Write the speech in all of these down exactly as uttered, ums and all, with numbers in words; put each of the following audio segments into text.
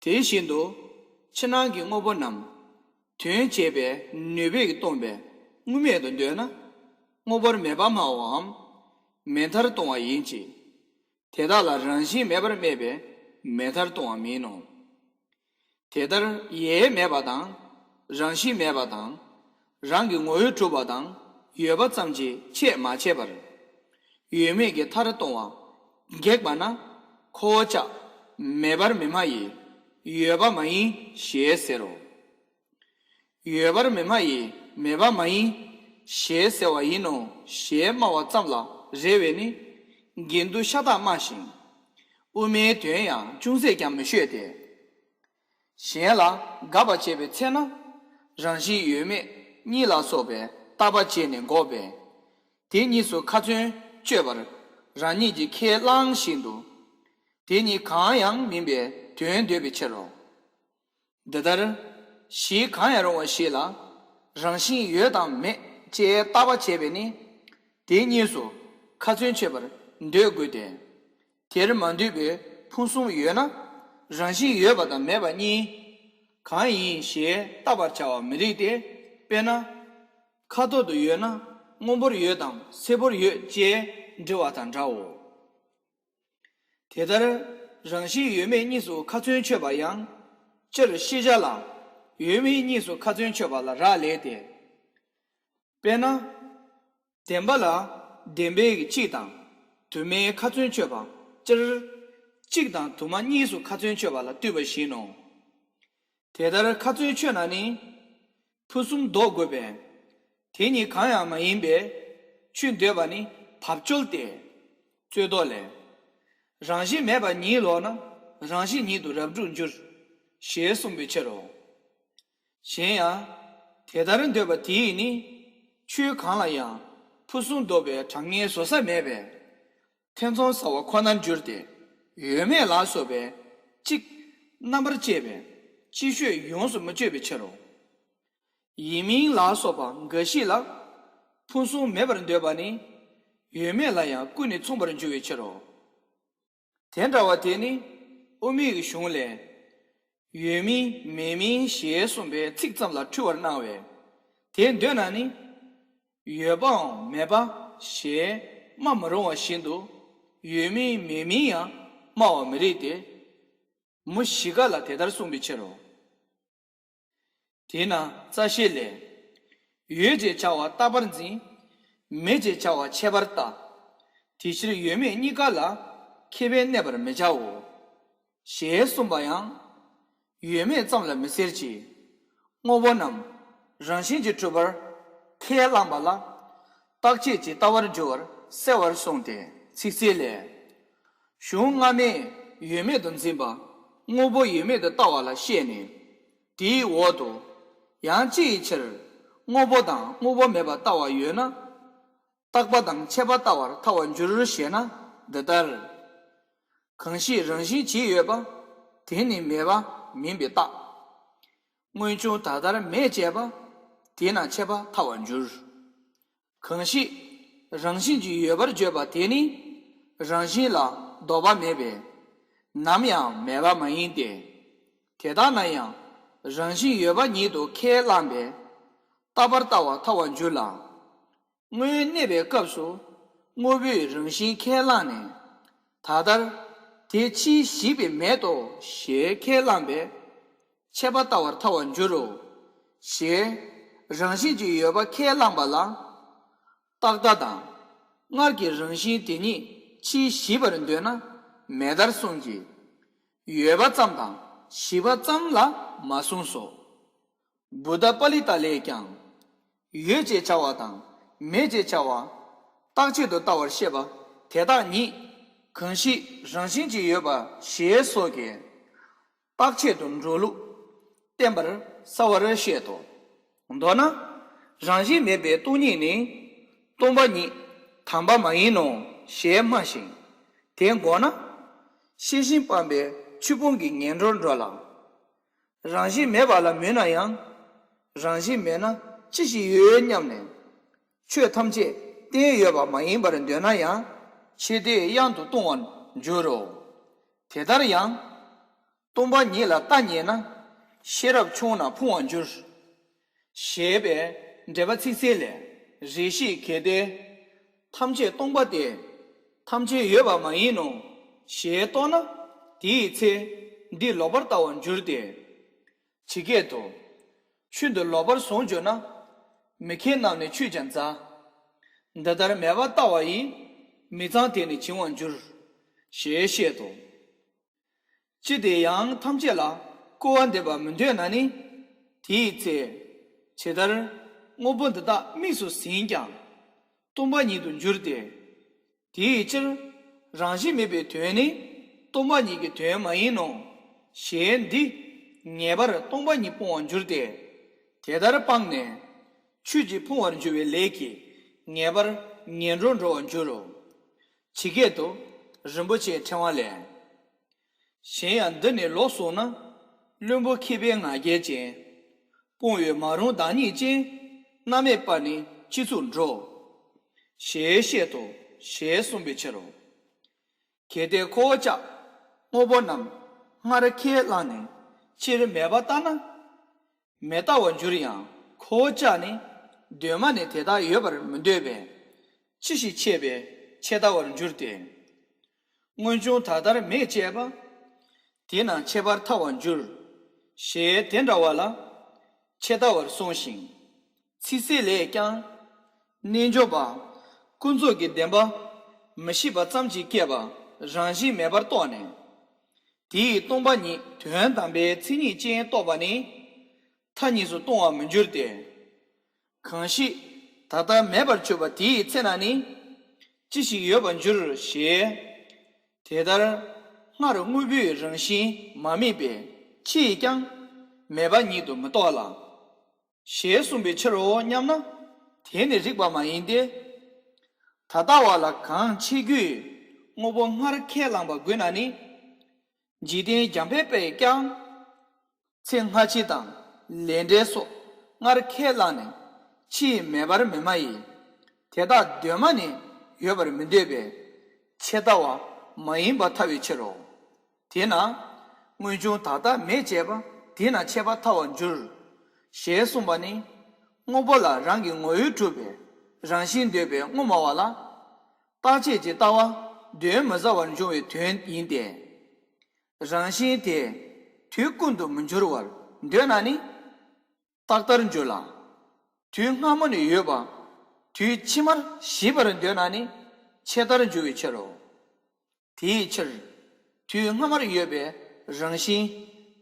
དེ་བཞིན་དུ་ཕྱི་ནང་གི་དངོས་པོ་རྣམས་དོན་བྱེད་པའི་ནུས་པས་སྟོང་པའི་དངོས་མེད་དུ་འདོད་ན། དངོས་པོར་མེད་པར་སྨྲ་བའམ་མེད་མཐར་ལྟུང་བ་ཡིན་གྱི། དེ་དག་ལ་རང་བཞིན་མེད་པར་སྨྲས་པས་མེད་མཐར་ལྟུང་བ་མིན་ནོ། དེ་ལྟར་ཡས་མེད་པ་དང་རང་བཞིན་མེད་པ་དང་། རང་གི་ངོ་བོས་གྲུབ་པ་དང་ཡོད་པ་ཙམ་གྱིས་ཆད་མ་ཆད་པར། ཡོད་མེད་ཀྱི་མཐར་ལྟུང་བ་འགེགས་པ་ན། ཁོ་བོ་ཅག་མེད་པར་མི་སྨྲ་ཡི། ཡོད་པ་མ་ཡིན་ཞེས་ཟེར་རོ། ཡོད་པར་མི་སྨྲ་ཡི། མེད་པ་མ་ཡིན་ཞེས་ཟེར་བ་ཡིན་ནོ་ཞེས་སྨྲ་བ་ཙམ་ལ་རེ་བས་ནི། དགེ་འདུན་ཤ་སྟག་སྨྲ་ཞིང་། དབུ་མའི་དོན་ཡང་ཅུང་ཟད་ཀྱང་མི་ཤོད་དེ། གཞན་ལ་དགག་པ་བྱས་པའི་ཚེ་ན། རང་བཞིན་ཡོད་མེད་གཉིས་ལ་སོགས་པའི་བརྟག་པ་བྱས་ནས་འགོག་པས། དེ་གཉིས་སུ་ཁ་ཚོན་གཅོད་པར་རང་ཉིད་ཀྱིས་ཁས་བླངས་བཞིན་དུ། དེ་གཉིས་གང་ཡང་མིན་པའི་དོན་འདོད་པའི་ཕྱིར་རོ། འདི་ལྟར་གཞི་གང་ཡང་རུང་བ་ཞིག་ལ་རང་བཞིན་ཡོད་དམ་མེད་ཅེས་བརྟག་པ་བྱས་པས་ནི། དེ་གཉིས་སུ་ཁ་ཚོན་གཅོད་པར་འདོད་དགོས་ཏེ། དེར་མ་འདུས་པའི་ཕུང་གསུམ་ཡོད་ན་རང་བཞིན་ཡོད་པ་དང་མེད་པ་གཉིས་གང་ཡིན་ཞེས་བརྟག་པར་བྱ་བ་མི་རིགས་ཏེ། དཔེར་ན། ཁ་ཐོར་དུ་ཡོད་ན་སྔོན་པོར་ཡོད་དམ་སེར་པོར་ཡོད་ཅེས་འདྲི་བ་དང་འདྲའོ། དེ་ལྟར་རང་བཞིན་ཡོད་མེད་གཉིས་སུ་ཁ་ཚོན་ཆོད་པ་ཡང་། སྤྱིར་ཤེས་བྱ་ལ་ཡོད་མེད་གཉིས་སུ་ཁ་ཚོན་ཆོད་པ་ལ་རག་ལས་ཏེ། དཔེར་ན། བདེན་པ་ལ་བདེན་པའི་གཅིག་དང་དུ་མའི་ཁ་ཚོན་ཆོད་པ། སྤྱིར་གཅིག་དང་དུ་མ་གཉིས་སུ་ཁ་ཚོན་ཆོད་པ་ལ་ལྟོས་པ་བཞིན་ནོ། དེ་ལྟར་ཁ་ཚོན་ཆོད་ན་ནི། ཕུན་སུམ་ལྡོག་དགོས་པས། དེ་གཉིས་གང་ཡང་མ་ཡིན་པས་ཆོས་འདོད་པ་ནི་བབ་ཅོལ་ཏེ། རྩོད་ཟློག་ལས། རང་བཞིན་མེད་པ་ཉིད་ལོག་ན་རང་བཞིན་ཉིད་དུ་རབ་བསྒྲུབ་འགྱུར། ཞེས་གསུངས་པའི་ཕྱིར་རོ། གཞན་ཡང་། དེ་ལྟར་འདོད་པ་དེས་ནི། ཆོས་གང་ལ་ཡང་ཕུན་སུམ་ལྡོག་པའི་གྲངས་ངེས་བཟོ་ས་མེད་པས། ཐེ་ཚོམ་ཟ་བ་ཁོ་ནར་འགྱུར་ཏེ། ཡོད་མེད་ལ་སོགས་པའི་གཅིག་རྣམ་པར་དཔྱད་པས་གཅིག་ཤོས་ཡོངས་སུ་མི་གཅོད་པའི་ཕྱིར་རོ། ཡིན་མིན་ལ་སོགས་པ་འགའ་ཞིག་ལ་ཕུན་སུམ་མེད་པར་འདོད་པ་ནི། ཡོད་མེད་ལ་ཡང་ཀུན་ནས་མཚུངས་པར་འགྱུར་བའི་ཕྱིར་རོ། དེ་འདྲ་བ་དེ་ནི་དབུ་མའི་གཞུང་ལས། ཡོད་མིན་མེད་མིན་ཞེས་གསུངས་པའི་ཚིག་ཙམ་ལ་འཁྲུལ་བར་སྣང་བས། དེ་འདོད་ན་ནི། ཡོད་པའམ་མེད་པ་ཞེས་སྨྲ་མི་རུང་བ་བཞིན་དུ། ཡོད་མིན་མེད་མིན་ཡང་སྨྲ་བ་མི་རིགས་ཏེ། མུ་བཞི་ཀ་ལ་དེ་ལྟར་གསུངས་པའི་ཕྱིར་རོ། དེས་ན་རྩ་ཤེ་ལས། ཡོད་ཅེས་བྱ་བ་རྟག་པར་འཛིན། མེད་ཅེས་བྱ་བ་ཆད་པར་ལྟ། དེ་ཕྱིར་ཡོད་མེད་གཉིས་ཀ་ལ་ཁེ་ཕན་གནས་པར་མི་བྱའོ། ཞེས་གསུངས་པ་ཡང་། ཡོད་མེད་ཙམ་ལ་མི་སེལ་གྱི། དངོས་པོ་རྣམས་རང་བཞིན་གྱིས་གྲུབ་པར་ཁས་བླངས་པ་ལ། རྟག་ཆད་ཀྱི་ལྟ་བར་འགྱུར་བར་གསལ་བར་གསུངས་ཏེ། ཚིག་གསལ་ལས། གཞུང་སྔ་མས་ཡོད་མེད་དུ་འཛིན་པ་དངོས་པོ་ཡོད་མེད་དུ་ལྟ་བ་ལ་བཤད་ནས། དེའི་འོག་ཏུ། ཡང་ཅི་ཡི་ཕྱིར་དངོས་པོ་དང་དངོས་པོ་མེད་པར་ལྟ་བ་ཡོད་ན། རྟག་པ་དང་ཆད་པ་ལྟ་བར་ཐལ་བར་འགྱུར་ཞེ་ན། འདི་ལྟར། གང་ཞིག་རང་བཞིན་གྱིས་ཡོད་པ། དེ་ནི་མེད་པ་མིན་པའི་རྟགས། སྔོན་བྱུང་ད་ལྟར་མེད་ཅེས་པ། དེས་ན་ཆད་པ་ཐལ་བར་འགྱུར། གང་ཞིག་རང་བཞིན་གྱིས་ཡོད་པར་བརྗོད་པ་དེ་ནི། རང་བཞིན་ལ་ལྡོག་པ་མེད་པས། ནམ་ཡང་མེད་པ་མ་ཡིན་ཏེ། དེ་ལྟ་ན་ཡང་རང་བཞིན་ཡོད་པ་ཉིད་དུ་ཁས་བླངས་པས། རྟག་པར་ལྟ་བ་ཐལ་བར་འགྱུར་ལ། སྔོན་གནས་པའི་སྐབས་སུ་དངོས་པོའི་རང་བཞིན་ཁས་བླངས་ནས། ད་ལྟར་དེ་ཕྱིས་གཞིག་པའི་མེད་དོ་ཞེས་ཁས་བླངས་པས། ཆད་པ་ལྟ་བར་ཐལ་བར་འགྱུར་རོ། ཞེས་རང་བཞིན་གྱིས་ཡོད་པ་ཁས་བླངས་པ་ལ། རྟག་ལྟ་དང་། སྔར་གྱི་རང་བཞིན་དེ་ཉིད་ཕྱིས་གཞིག་པར་འདོད་ན་མེད་མཐར་གསུངས་ཀྱི། ཡོད་པ་ཙམ་དང་གཞིག་པ་ཙམ་ལ་མ་གསུངས་སོ། བུདྡྷ་པཱ་ལི་ཏ་ལས་ཀྱང་། ཡོད་ཅེས་བྱ་བ་དང་མེད་ཅེས་བྱ་བ་རྟག་ཆད་དུ་ལྟ་བར་བཤད་པ་དེ་དག་ཉིད་གང་ཞིག་རང་བཞིན་གྱིས་ཡོད་པ་ཞེས་སོགས་ཀྱི་རྟག་ཆད་དུ་འགྲོ་ལུགས་བསྟན་པར་གསལ་བར་བཤད་དོ། མདོར་ན། རང་བཞིན་མེད་པའི་སྟོང་ཉིད་ནི། སྟོང་པ་ཉིད་དམ་པ་མ་ཡིན་ནོ་ཞེས་སྨྲ་ཞིང་། དེ་འགོག་ན། ཤེས་བཞིན་སྤངས་པའི་ཆོས་སྤོང་གི་ངན་འགྲོར་འགྲོ་ལ། རང་བཞིན་མེད་པ་ལ་མོས་ན་ཡང་། རང་བཞིན་མེད་ན་ཅི་ཞིག་ཡོད་སྙམ་ནས། ཆོས་ཐམས་ཅད་བརྟེན་ཡོད་པ་མ་ཡིན་པར་འདོད་ན་ཡང་། ཆོས་དེས་གཡང་དུ་ལྟུང་བར་འགྱུར་རོ། དེ་ལྟར་ཡང་། སྟོང་པ་ཉིད་ལ་ལྟ་ཉེས་ན། ཤེས་རབ་ཆུང་ན་ཕུང་བར་འགྱུར། ཞེས་པའི་འགྲེལ་པ་ཚིག་གསལ་ལས། རེ་ཞིག་གལ་ཏེ། ཐམས་ཅད་སྟོང་པ་སྟེ། ཐམས་ཅད་ཡོད་པ་མ་ཡིན་ནོ། ཞེས་རྟོགས་ན། དེའི་ཚེ། འདི་ལོག་པར་ལྟ་བར་འགྱུར་ཏེ། ཇི་སྐད་དུ། ཆོས་འདི་ལོག་པར་བཟུང་གྱུར་ན། མི་མཁས་རྣམས་ནི་ཆོས་ཀྱང་མཛའ། འདི་ལྟར་མེད་པར་ལྟ་བ་ཡིས། མི་གཙང་དེ་ནི་བྱིང་བར་འགྱུར། ཞེས་བཤད་དོ། ཅི་སྟེ་ཡང་ཐམས་ཅད་ལ་སྐུར་བ་འདེབས་པ་མི་འདོད་ན་ནི། དེའི་ཚེ། ཇི་ལྟར་དངོས་པོ་འདི་དག་དམིགས་སུ་ཟིན་ཀྱང་། སྟོང་པ་ཉིད་དུ་འགྱུར་ཏེ། དེའི་ཕྱིར། རང་བཞིན་མེད་པའི་དོན་ནི། སྟོང་པ་ཉིད་ཀྱི་དོན་མ་ཡིན་ནོ། ཞེས་འདི། ངེས་པར་སྟོང་པ་ཉིད་སྤོང་བར་འགྱུར་ཏེ། དེ་ལྟར་སྤངས་ནས། ཆོས་ཀྱིས་ཕུང་བར་འགྱུར་བའི་ལས་ཀྱིས། ངེས་པར་ངན་འགྲོར་འགྲོ་བར་འགྱུར་རོ། ཇི་སྐད་དུ། རིན་པོ་ཆེའི་ཕྲེང་བ་ལས། གཞན་ཡང་འདི་ནི་ལོག་སོང་ན། བླུན་པོ་མཁས་པའི་ང་རྒྱལ་ཅན། སྤོང་བའི་མ་རུངས་བདག་ཉིད་ཅན། རྣམ་མེད་པ་ནི་སྤྱི་གཙུག་འགྲོ། ཞེས་བཤད་དོ། ཞེས་གསུངས་པའི་ཕྱིར་རོ། གལ་ཏེ་ཁོ་བོ་ཅག་དངོས་པོ་རྣམས་སྔར་ཁས་བླངས་ནས་ཕྱིར་མེད་པར་ལྟ་ན། མི་ལྟ་བར་འགྱུར་ཡང་ཁོ་བོ་ཅག་ནི་གདོད་མ་ནས་དེ་དག་ཡོད་པར་མི་འདོད་པས། ཅི་ཞིག་ཆད་པས་ཆད་ལྟ་བར་འགྱུར་ཏེ། སྔོན་བྱུང་ད་ལྟར་མེད་ཅེས་པ། དེས་ན་ཆད་པར་ཐལ་བར་འགྱུར། ཞེས་དེ་འདྲ་བ་ལ། ཆད་ལྟ་བར་གསུངས་ཤིང་། ཚིག་གསལ་ལས་ཀྱང་། རྣལ་འབྱོར་པ། ཀུན་རྫོབ་ཀྱི་བདེན་པ། མི་ཤེས་པ་ཙམ་གྱིས་བསྐྱེད་པ་རང་བཞིན་མེད་པར་རྟོགས་ནས། དེའི་སྟོང་པ་ཉིད་དོན་དམ་པའི་མཚན་ཉིད་ཅན་རྟོགས་པ་ནི། མཐའ་གཉིས་སུ་ལྟུང་བར་མི་འགྱུར་ཏེ། གང་ཞིག་ད་ལྟ་མེད་པར་གྱུར་པ་དེའི་ཚེ་ན་ནི། ཅི་ཞིག་ཡོད་པར་འགྱུར་ཞེས། དེ་ལྟར་སྔར་དངོས་པོའི་རང་བཞིན་མ་དམིགས་པས་ཅིས་ཀྱང་མེད་པ་ཉིད་དུ་མི་རྟོགས་ལ། ཞེས་གསུངས་པའི་ཕྱིར་རོ་སྙམ་ན། དེ་ནི་རིགས་པ་མ་ཡིན་ཏེ། ད་ལྟ་བ་ལ་གང་ཆེ་རྒྱུའི་དངོས་པོ་སྔར་ཁས་བླངས་པ་དགོས་ན་ནི། འཇིག་རྟེན་རྒྱང་འཕེན་པས་ཀྱང་། ཚེ་སྔ་ཕྱི་དང་ལས་འབྲས་སོགས་སྔར་ཁས་བླངས་ནས་ཕྱིས་མེད་པར་མི་སྨྲ་ཡི། དེ་དག་གདོད་མ་ནས་ཡོད་པར་མི་འདོད་པས་ཆད་ལྟ་བ་མ་ཡིན་པར་ཐལ་བའི་ཕྱིར་རོ། དེས་ན། སྔོན་བྱུང་ད་ལྟ་མེད་ཅེས་པ་དེས་ན་ཆད་པ་ཐལ་བར་འགྱུར། ཞེས་གསུངས་པ་ནི། དངོས་པོ་ལ་རང་གི་ངོ་བོས་གྲུབ་པའི་རང་བཞིན་འདོད་པའི་དངོས་སྨྲ་བ་ལ། རྟག་ཆད་ཀྱི་ལྟ་བ་གདོན་མི་ཟ་བར་འབྱུང་བའི་དོན་ཡིན་ཏེ། རང་བཞིན་དེ་དུས་ཀུན་ཏུ་མི་འགྱུར་བར་འདོད་ན་ནི། རྟག་ལྟར་འགྱུར་ལ། དུས་སྔ་མོ་ནས་ཡོད་པ། དུས་ཕྱི་མར་ཞི་བར་འདོད་ན་ནི། ཆད་ལྟར་འགྱུར་བའི་ཕྱིར་རོ། དེའི་ཕྱིར། དུས་སྔ་མར་ཡོད་པའི་རང་བཞིན།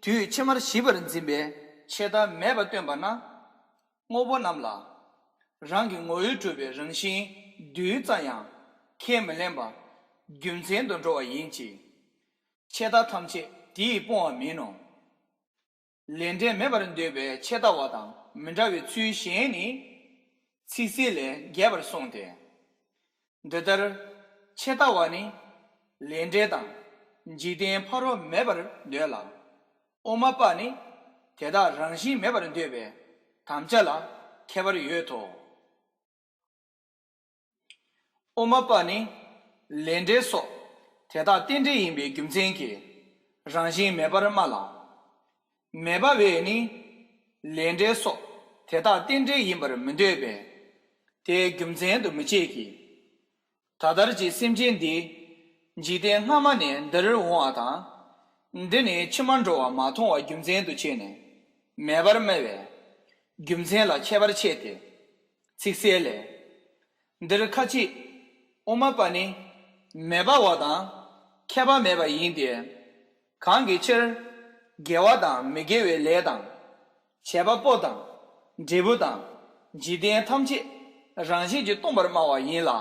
དུས་ཕྱི་མར་ཞི་བར་འཛིན་པའི་ཆད་ལྟ་མེད་པ་སྟོན་པ་ན། དངོས་པོ་རྣམས་ལ། རང་གི་ངོ་བོས་གྲུབ་པའི་རང་བཞིན་རྡུལ་ཙམ་ཡང་ཁས་མི་ལེན་པ། རྒྱུ་མཚན་དུ་འགྲོ་བ་ཡིན་གྱི། ཆད་ལྟ་ཐམས་ཅད་དེ་ཡིས་སྤོང་བ་མིན་ནོ། ལས་འབྲས་མེད་པར་འདོད་པའི་ཆད་ལྟ་བ་དང་མི་འདྲ་བའི་ཚུལ་གཞན་ནི། ཚིག་གསལ་ལས་རྒྱས་པར་གསུངས་ཏེ། འདི་ལྟར་ཆད་ལྟ་བ་ནི། ལས་འབྲས་དང་འཇིག་རྟེན་ཕ་རོལ་མེད་པར་འདོད་ལ། དབུ་མ་པ་ནི། དེ་དག་རང་བཞིན་མེད་པར་འདོད་པའི་དམ་བཅའ་ལ་ཁྱད་པར་ཡོད་དོ། དབུ་མ་པ་ནི། ལས་འབྲས་སོགས་དེ་དག་རྟེན་འབྲེལ་ཡིན་པའི་རྒྱུ་མཚན་གྱིས་རང་བཞིན་མེད་པར་སྨྲ་ལ། མེད་པ་བས་ནི། ལས་འབྲས་སོགས་དེ་དག་རྟེན་འབྲེལ་ཡིན་པར་མི་འདོད་པས། དེའི་རྒྱུ་མཚན་དུ་མི་བྱེད་ཀྱི། ད་ལྟར་གྱི་སེམས་ཅན་འདི། འཇིག་རྟེན་སྔ་མ་ནས་འདིར་འོང་བ་དང་། འདི་ནི་ཕྱི་མར་འགྲོ་བ་མ་མཐོང་བ་རྒྱུ་མཚན་དུ་བྱས་ནས་མེད་པར་སྨྲ་བས། རྒྱུ་མཚན་ལ་ཁྱད་པར་ཕྱེ་སྟེ། ཚིག་གསལ་ལས། འདིར་ཁ་ཅིག་དབུ་མ་པ་ནི་མེད་པ་བ་དང་ཁྱད་པར་མེད་པ་ཡིན་ཏེ། གང་གི་ཕྱིར་དགེ་བ་དང་མི་དགེ་བའི་ལས་དང་། བྱས་པ་པོ་དང་། འབྲས་བུ་དང་། འཇིག་རྟེན་ཐམས་ཅད་རང་བཞིན་གྱིས་སྟོང་པར་སྨྲ་བ་ཡིན་ལ།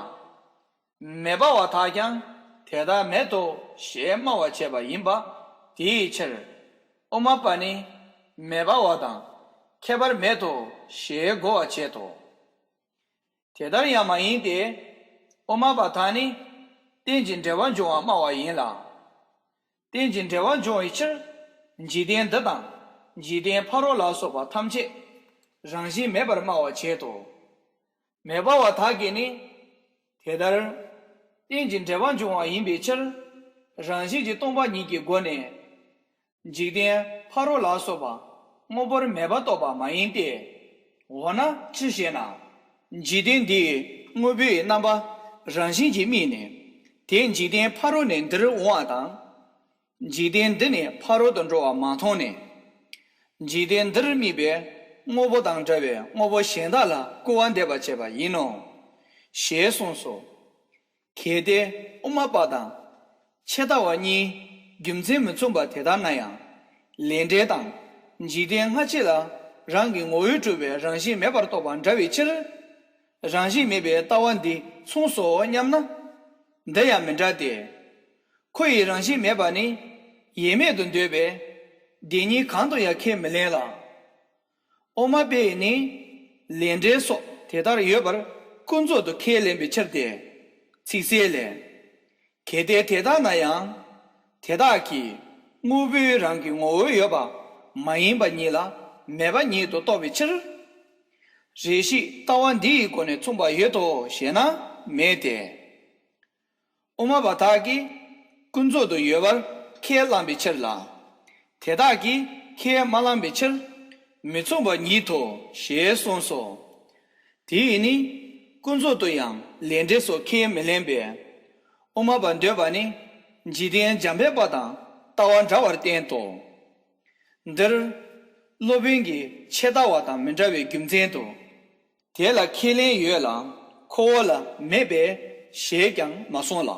མེད་པ་བ་དག་ཀྱང་དེ་ལྟར་མེད་དོ་ཞེས་སྨྲ་བར་བྱེད་པ་ཡིན་པ་དེའི་ཕྱིར། དབུ་མ་པ་ནི་མེད་པ་བ་དང་ཁྱད་པར་མེད་དོ་ཞེས་གོ་བར་བྱེད་དོ། དེ་ལྟར་ཡང་མ་ཡིན་ཏེ། དབུ་མ་པ་དག་ནི་རྟེན་ཅིང་འབྲེལ་བར་འབྱུང་བ་སྨྲ་བ་ཡིན་ལ། རྟེན་ཅིང་འབྲེལ་བར་འབྱུང་བའི་ཕྱིར། འཇིག་རྟེན་འདི་དང་འཇིག་རྟེན་ཕ་རོལ་ལ་སོགས་པ་ཐམས་ཅད་རང་བཞིན་མེད་པར་སྨྲ་བར་བྱེད་དོ། མེད་པ་བ་དག་གིས་ནི། དེ་ལྟར་རྟེན་ཅིང་འབྲེལ་བར་འབྱུང་བ་ཡིན་པའི་ཕྱིར། རང་བཞིན་གྱིས་སྟོང་པ་ཉིད་ཀྱི་སྒོ་ནས། འཇིག་རྟེན་ཕ་རོལ་ལ་སོགས་པ་དངོས་པོར་མེད་པར་རྟོགས་པ་མ་ཡིན་ཏེ། འོ་ན་ཅི་ཞེ་ན། འཇིག་རྟེན་འདི་ཡི་དངོས་པོའི་རྣམ་པ་རང་བཞིན་གྱིས་དམིགས་ནས། དེ་འཇིག་རྟེན་ཕ་རོལ་ནས་འདིར་འོང་བ་དང་། འཇིག་རྟེན་འདི་ནས་ཕ་རོལ་ཏུ་འགྲོ་བ་མ་མཐོང་ནས། འཇིག་རྟེན་འདིར་དམིགས་པའི་དངོས་པོ་དང་འདྲ་བའི་དངོས་པོ་གཞན་དག་ལ་སྐུར་བ་འདེབས་པར་བྱེད་པ་ཡིན་ནོ། ཞེས་གསུངས་སོ། གལ་ཏེ་དབུ་མ་པ་དང་ཆད་ལྟ་བ་གཉིས་རྒྱུ་མཚན་མི་མཚུངས་པ་དེ་ལྟར་ན་ཡང་། ལས་འབྲས་དང་འཇིག་རྟེན་སྔ་ཕྱི་ལ་རང་གི་ངོ་བོས་གྲུབ་པའི་རང་བཞིན་མེད་པར་རྟོགས་པ་འདྲ་བའི་ཕྱིར། རང་བཞིན་མེད་པའི་ལྟ་བ་འདི་མཚུངས་སོ་སྙམ་ན། འདི་ཡང་མི་འདྲ་སྟེ། ཁོ་ཡི་རང་བཞིན་མེད་པ་ནི་ཡེ་མེད་དུ་འདོད་པས་འདི་གཉིས་གང་དུ་ཡང་ཁས་མི་ལེན་ལ། དབུ་མ་པས་ནི་ལས་འབྲས་སོགས་དེ་ལྟར་ཡོད་པར་ཀུན་རྫོབ་ཏུ་ཁས་ལེན་པའི་ཕྱིར་ཏེ། ཚིག་གསལ་ལས། གལ་ཏེ་དེ་ལྟར་ན་ཡང་། དེ་དག་གིས་དངོས་པོའི་རང་གི་ངོ་བོ་ཡོད་པ་མ་ཡིན་པ་ཉིད་ལ་མེད་པ་ཉིད་དུ་རྟོགས་པའི་ཕྱིར། རེ་ཞིག་ལྟ་བ་འདི་ཡི་སྒོ་ནས་མཚུངས་པ་ཡོད་དོ་ཞེ་ན་མེད་དེ། དབུ་མ་པ་དག་གིས་ཀུན་རྫོབ་ཏུ་ཡོད་པར་ཁས་བླངས་པའི་ཕྱིར་ལ། དེ་དག་གིས་ཁས་མ་བླངས་པའི་ཕྱིར། མི་མཚུངས་པ་ཉིད་དོ་ཞེས་གསུངས་སོ། དེ་ཡིས་ནི་ཀུན་རྫོབ་ཏུ་ཡང་ལས་འབྲས་སོགས་ཁས་མི་ལེན་པས། དབུ་མ་པ་འདོད་པ་ནི་འཇིག་རྟེན་འཇམ་དཔལ་པ་དང་ལྟ་བ་འདྲ་བར་བསྟན་ཏོ། འདིར་སློབ་དཔོན་གྱིས་ཆད་ལྟ་བ་དང་མི་འདྲ་བའི་རྒྱུ་མཚན་དུ། དེ་ལ་ཁས་ལེན་ཡོད་ལ་ཁོ་བོ་ལ་མེད་པས་ཞེས་ཀྱང་མ་གསུངས་ལ།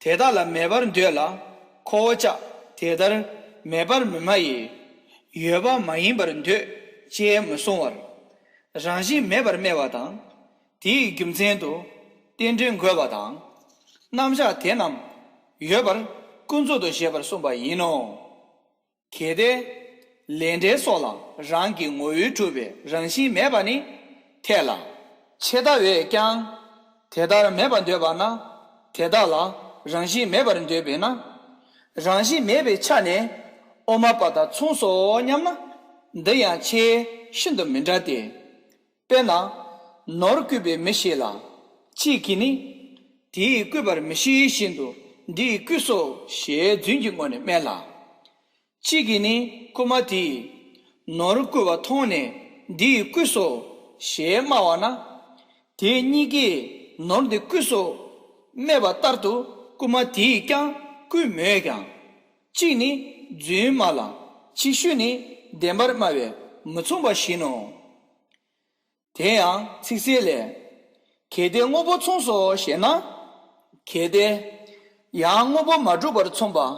དེ་དག་ལ་མེད་པར་འདོད་ལ་ཁོ་བོ་ཅག་དེ་ལྟར་མེད་པར་མི་སྨྲ་ཡི། ཡོད་པ་མ་ཡིན་པར་འདོད་ཅེས་མི་གསུང་བར། རང་བཞིན་མེད་པར་སྨྲས་པ་དང་། དེའི་རྒྱུ་མཚན་དུ་རྟེན་འབྲེལ་འགོད་པ་དང་། རྣམ་གཞག་དེ་རྣམས་ཡོད་པར་ཀུན་རྫོབ་ཏུ་བཞེད་པར་གསུངས་པ་ཡིན་ནོ། གལ་ཏེ། ལས་འབྲས་སོགས་ལ་རང་གི་ངོ་བོས་གྲུབ་པའི་རང་བཞིན་མེད་པ་ནི་འཐད་ལ། ཆད་ལྟ་བས་ཀྱང་དེ་ལྟར་མེད་པར་འདོད་པ་ན། དེ་དག་ལ་རང་བཞིན་མེད་པར་འདོད་པས་ན། རང་བཞིན་མེད་པའི་ཆ་ནས་དབུ་མ་པ་དང་མཚུངས་སོ་སྙམ་ན། འདི་ཡང་ཆེས་ཤིན་ཏུ་མི་འདྲ་སྟེ། དཔེར་ན། ནོར་བརྐུས་པའི་མི་ཞིག་ལ། གཅིག་གིས་ནི། དེས་བརྐུས་པར་མི་ཤེས་བཞིན་དུ་འདིས་བརྐུས་སོ་ཞེས་རྫུན་གྱི་ངོ་ནས་སྨྲས་ལ། གཅིག་གིས་ནི་རྐུན་མ་དེས་ནོར་བརྐུས་པ་མཐོང་ནས་འདིས་བརྐུས་སོ་ཞེས་སྨྲ་བ་ན། དེ་གཉིས་ཀས་ནོར་འདི་བརྐུས་སོ་སྨྲས་པ་ལྟར་དུ་རྐུན་མ་དེས་ཀྱང་བརྐུས་མོད་ཀྱང་། གཅིག་ནི་རྫུན་སྨྲ་ལ་ཕྱི་ཤུལ་ནི་བདེན་པར་སྨྲ་བས་མི་མཚུངས་པ་བཞིན་ནོ། དེ་ཡང་ཚིག་གསལ་ལས། གལ་ཏེ་དངོས་པོ་མཚུངས་སོ་ཞེ་ན། གལ་ཏེ། ཡང་དངོས་པོ་མ་གྲུབ་པར་མཚུངས་པ།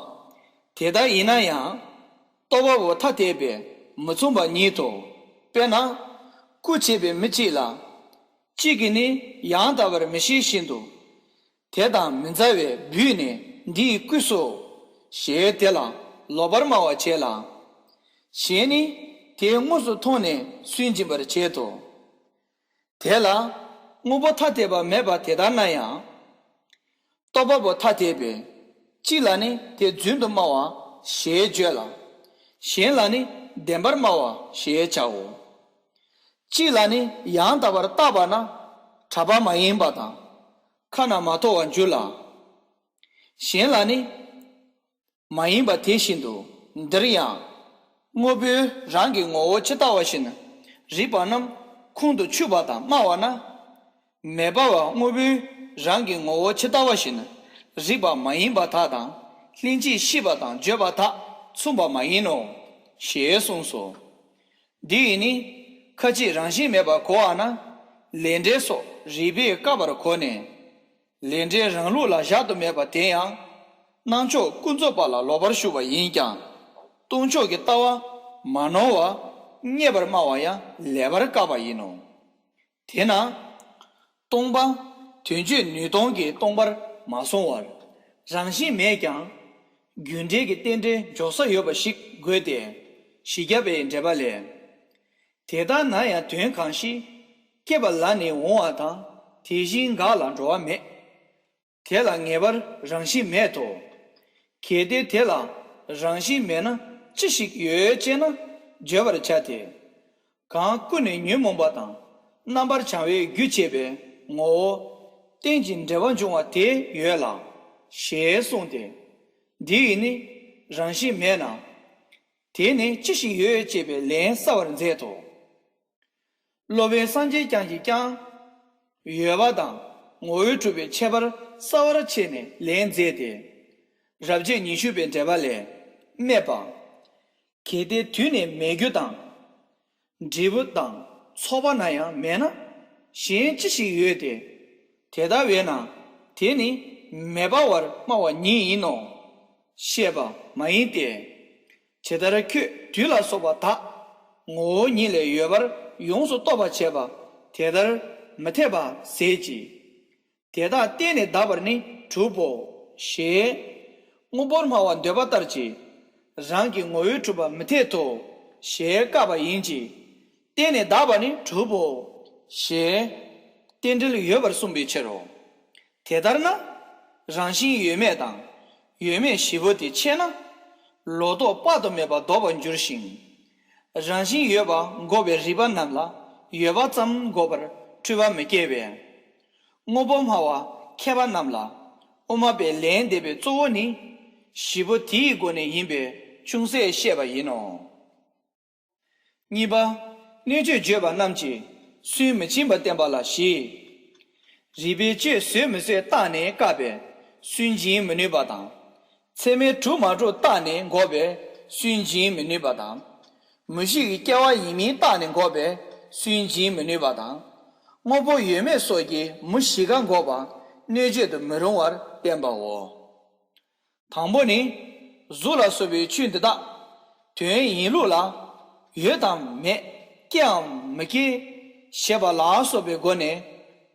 དེ་ལྟར་ཡིན་ན་ཡང་། རྟོག་པ་པོ་ཐ་དད་པས་མི་མཚུངས་པ་ཉིད་དོ། དཔེར་ན། རྐུ་བྱེད་པའི་མི་གཅིག་ལ། གཅིག་གིས་ནི་ཡང་དག་པར་མི་ཤེས་བཞིན་དུ། དེ་དང་མི་མཛའ་བས་འབུད་ནས་འདིས་བརྐུས་སོ། ཞེས་དེ་ལ་ལོག་པར་སྨྲ་བར་བྱེད་ལ། གཞན་ནི་དེ་དངོས་སུ་མཐོང་ནས་སུན་འབྱིན་པར་བྱེད་དོ། དེ་ལ་དངོས་པོ་ཐ་དད་པ་མེད་པ་དེ་ལྟར་ན་ཡང་། རྟོག་པ་པོ་ཐ་དད་པས་གཅིག་ལ་ནི་དེ་རྫུན་དུ་སྨྲ་བ་ཞེས་བརྗོད་ལ། གཞན་ལ་ནི་བདེན་པར་སྨྲ་བ་ཞེས་བྱའོ། གཅིག་ལ་ནི་ཡང་དག་པར་བརྟགས་པ་ན་གྲགས་པ་མ་ཡིན་པ་དང་། ཁ་ན་མ་ཐོ་བར་འགྱུར་ལ། གཞན་ལ་ནི་མ་ཡིན་པ་དེ་བཞིན་དུ་འདིར་ཡང་། དངོས་པོའི་རང་གི་ངོ་བོ་ཇི་ལྟ་བ་བཞིན་རིག་པ་རྣམས་ཁོང་དུ་ཆུད་པ་དང་སྨྲ་བ་ན། མེད་པ་བ་དངོས་པོའི་རང་གི་ངོ་བོ་ཇི་ལྟ་བ་བཞིན་རིག་པ་མ་ཡིན་པ་དག་དང་ལྷན་ཅིག་ཤེས་པ་དང་བརྗོད་པ་དག་མཚུངས་པ་མ་ཡིན་ནོ། ཞེས་གསུངས་སོ། འདི་ཡིས་ནི། ཁ་ཅིག་རང་བཞིན་མེད་པར་གོ་བ་ན། ལས་འབྲས་སོགས་རིགས་པས་བཀག་པར་གོ་ནས། ལས་འབྲས་རང་ལུགས་ལ་བཞག་ཏུ་མེད་པ་དེ་ཡང་། སྣང་ཕྱོགས་ཀུན་རྫོབ་པ་ལ་ལོག་པར་ཞུགས་པ་ཡིན་ཀྱང་། སྟོང་ཕྱོགས་ཀྱི་ལྟ་བ་མ་ནོར་བ་རྙེད་པར་སྨྲ་བ་ཡང་ལེགས་པར་བཀག་པ་ཡིན་ནོ། དེས་ན། སྟོང་པ་དོན་བྱེད་ནུས་སྟོང་གིས་སྟོང་པར་མ་སོང་བར། རང་བཞིན་མེད་ཀྱང་། རྒྱུ་འབྲས་ཀྱི་རྟེན་འབྲེལ་འཇོག་ས་ཡོད་པ་ཞིག་དགོས་ཏེ། བཞི་བརྒྱ་པའི་འགྲེལ་པ་ལས། དེ་ལྟར་ན་ཡང་དོན་གང་ཞིག་སྐྱེས་པ་ལ་ནི་འོང་བ་དང་དེ་བཞིན་འགག་ལ་འགྲོ་བ་མེད། དེ་ལ་ངེས་པར་རང་བཞིན་མེད་དོ། གལ་ཏེ་དེ་ལ་རང་བཞིན་མེད་ན་ཅི་ཞིག་ཡོད་ཅེ་ན་བརྗོད་པར་བྱ་སྟེ། གང་ཀུན་ནས་ཉོན་མོངས་པ་དང་རྣམ་པར་བྱང་བའི་རྒྱུ་བྱེད་པའི་ངོ་བོ་རྟེན་ཅིང་འབྲེལ་བར་འབྱུང་བ་དེ་ཡོད་ལ། ཞེས་གསུངས་ཏེ། འདི་ཡིས་ནི། རང་བཞིན་མེད་ན། དེ་ནི་ཅི་ཞིག་ཡོད་ཅེས་པའི་ལན་གསལ་བར་མཛད་དོ། སློབ་དཔོན་སངས་རྒྱས་བསྐྱངས་ཀྱིས་ཀྱང་། ཡོད་པ་དང་ངོ་བོས་གྲུབ་པའི་ཁྱད་པར་གསལ་བར་བྱས་ནས་ལན་མཛད་དེ། རབ་བྱེད་ཉི་ཤུ་པའི་འགྲེལ་པ་ལས། སྨྲས་པ། གལ་ཏེ་དུས་ནི་མེད་རྒྱུ་དང་། འབྲས་བུ་དང་ཚོགས་པ་ན་ཡང་མེད་ན། གཞན་ཅི་ཞིག་ཡོད་དེ། དེ་ལྟ་བས་ན་དེ་ནི་མེད་པ་བར་སྨྲ་བ་ཉིད་ཡིན་ནོ། ཞེས་པ་མ་ཡིན་ཏེ། ཇི་ལྟར་ཁྱོད་དུས་ལ་སོགས་པ་དག་ངོ་བོ་ཉིད་ལས་ཡོད་པར་ཡོངས་སུ་རྟོག་པར་བྱེད་པ་དེ་ལྟར་མི་འཐད་པ་ཟད་ཀྱི། དེ་དག་གཏན་ནས་འདག་པར་ནི་གྲུབ་བོ། ཞེས་དངོས་པོར་སྨྲ་བ་འདོད་པ་ལྟར་གྱི། རང་གི་ངོ་བོས་གྲུབ་པ་མི་འཐད་དོ། ཞེས་བཀག་པ་ཡིན་གྱི། གཏན་ནས་འདག་པར་ནི་གྲུབ་བོ། ཞེས་རྟེན་འབྲེལ་ཡོད་པར་གསུངས་པའི་ཕྱིར་རོ། དེ་ལྟར་ན། རང་བཞིན་ཡོད་མེད་དང་། ཡོད་མེད་བཞི་པོ་དེ་ཕྱེ་ན། ལོག་རྟོག་དཔག་ཏུ་མེད་པ་ལྡོག་པར་འགྱུར་ཞིང་། རང་བཞིན་ཡོད་པ་འགོག་པའི་རིགས་པ་རྣམས་ལ་ཡོད་པ་ཙམ་འགོག་པར་འཁྲུལ་པ་མི་སྐྱེ་བས། དངོས་པོ་སྨྲ་བ་མཁས་པ་རྣམས་ལ་དབུ་མ་པས་ལན་འདེབས་པའི་གཙོ་བོ་ནི། བཞི་པོ་དེའི་སྒོ་ནས་ཡིན་པས་ཅུང་ཟད་བཤད་པ་ཡིན་ནོ། གཉིས་པ། གནོད་བྱེད་བརྗོད་པ་རྣམས་ཀྱིས་སུན་མི་འབྱིན་པ་བསྟན་པ་ལ་བཞི། རིགས་པས་གཅོད་བཟོད་མི་བཟོད་བརྟགས་ནས་བཀག་པས་སུན་འབྱིན་མི་ནུས་པ་དང་། ཚད་མས་གྲུབ་མ་གྲུབ་བརྟགས་ནས་འགོག་པས་སུན་འབྱིན་མི་ནུས་པ་དང་། མུ་བཞི་གི་སྐྱེ་བ་ཡིན་མིན་བརྟགས་ནས་འགོག་པས་སུན་འབྱིན་མི་ནུས་པ་དང་། དངོས་པོ་ཡོད་མེད་སོགས་ཀྱི་མུ་བཞི་ཀ་འགོག་པ་གནོད་བྱེད་དུ་མི་རུང་བར་བསྟན་པའོ། དང་པོ་ནི། གཟུགས་ལ་སོགས་པའི་ཆོས་འདི་དག་དོན་ཡིན་ལུགས་ལ། ཡོད་དམ་མེད། སྐྱེའམ་མི་སྐྱེ། ཞེས་པ་ལ་སོགས་པའི་སྒོ་ནས་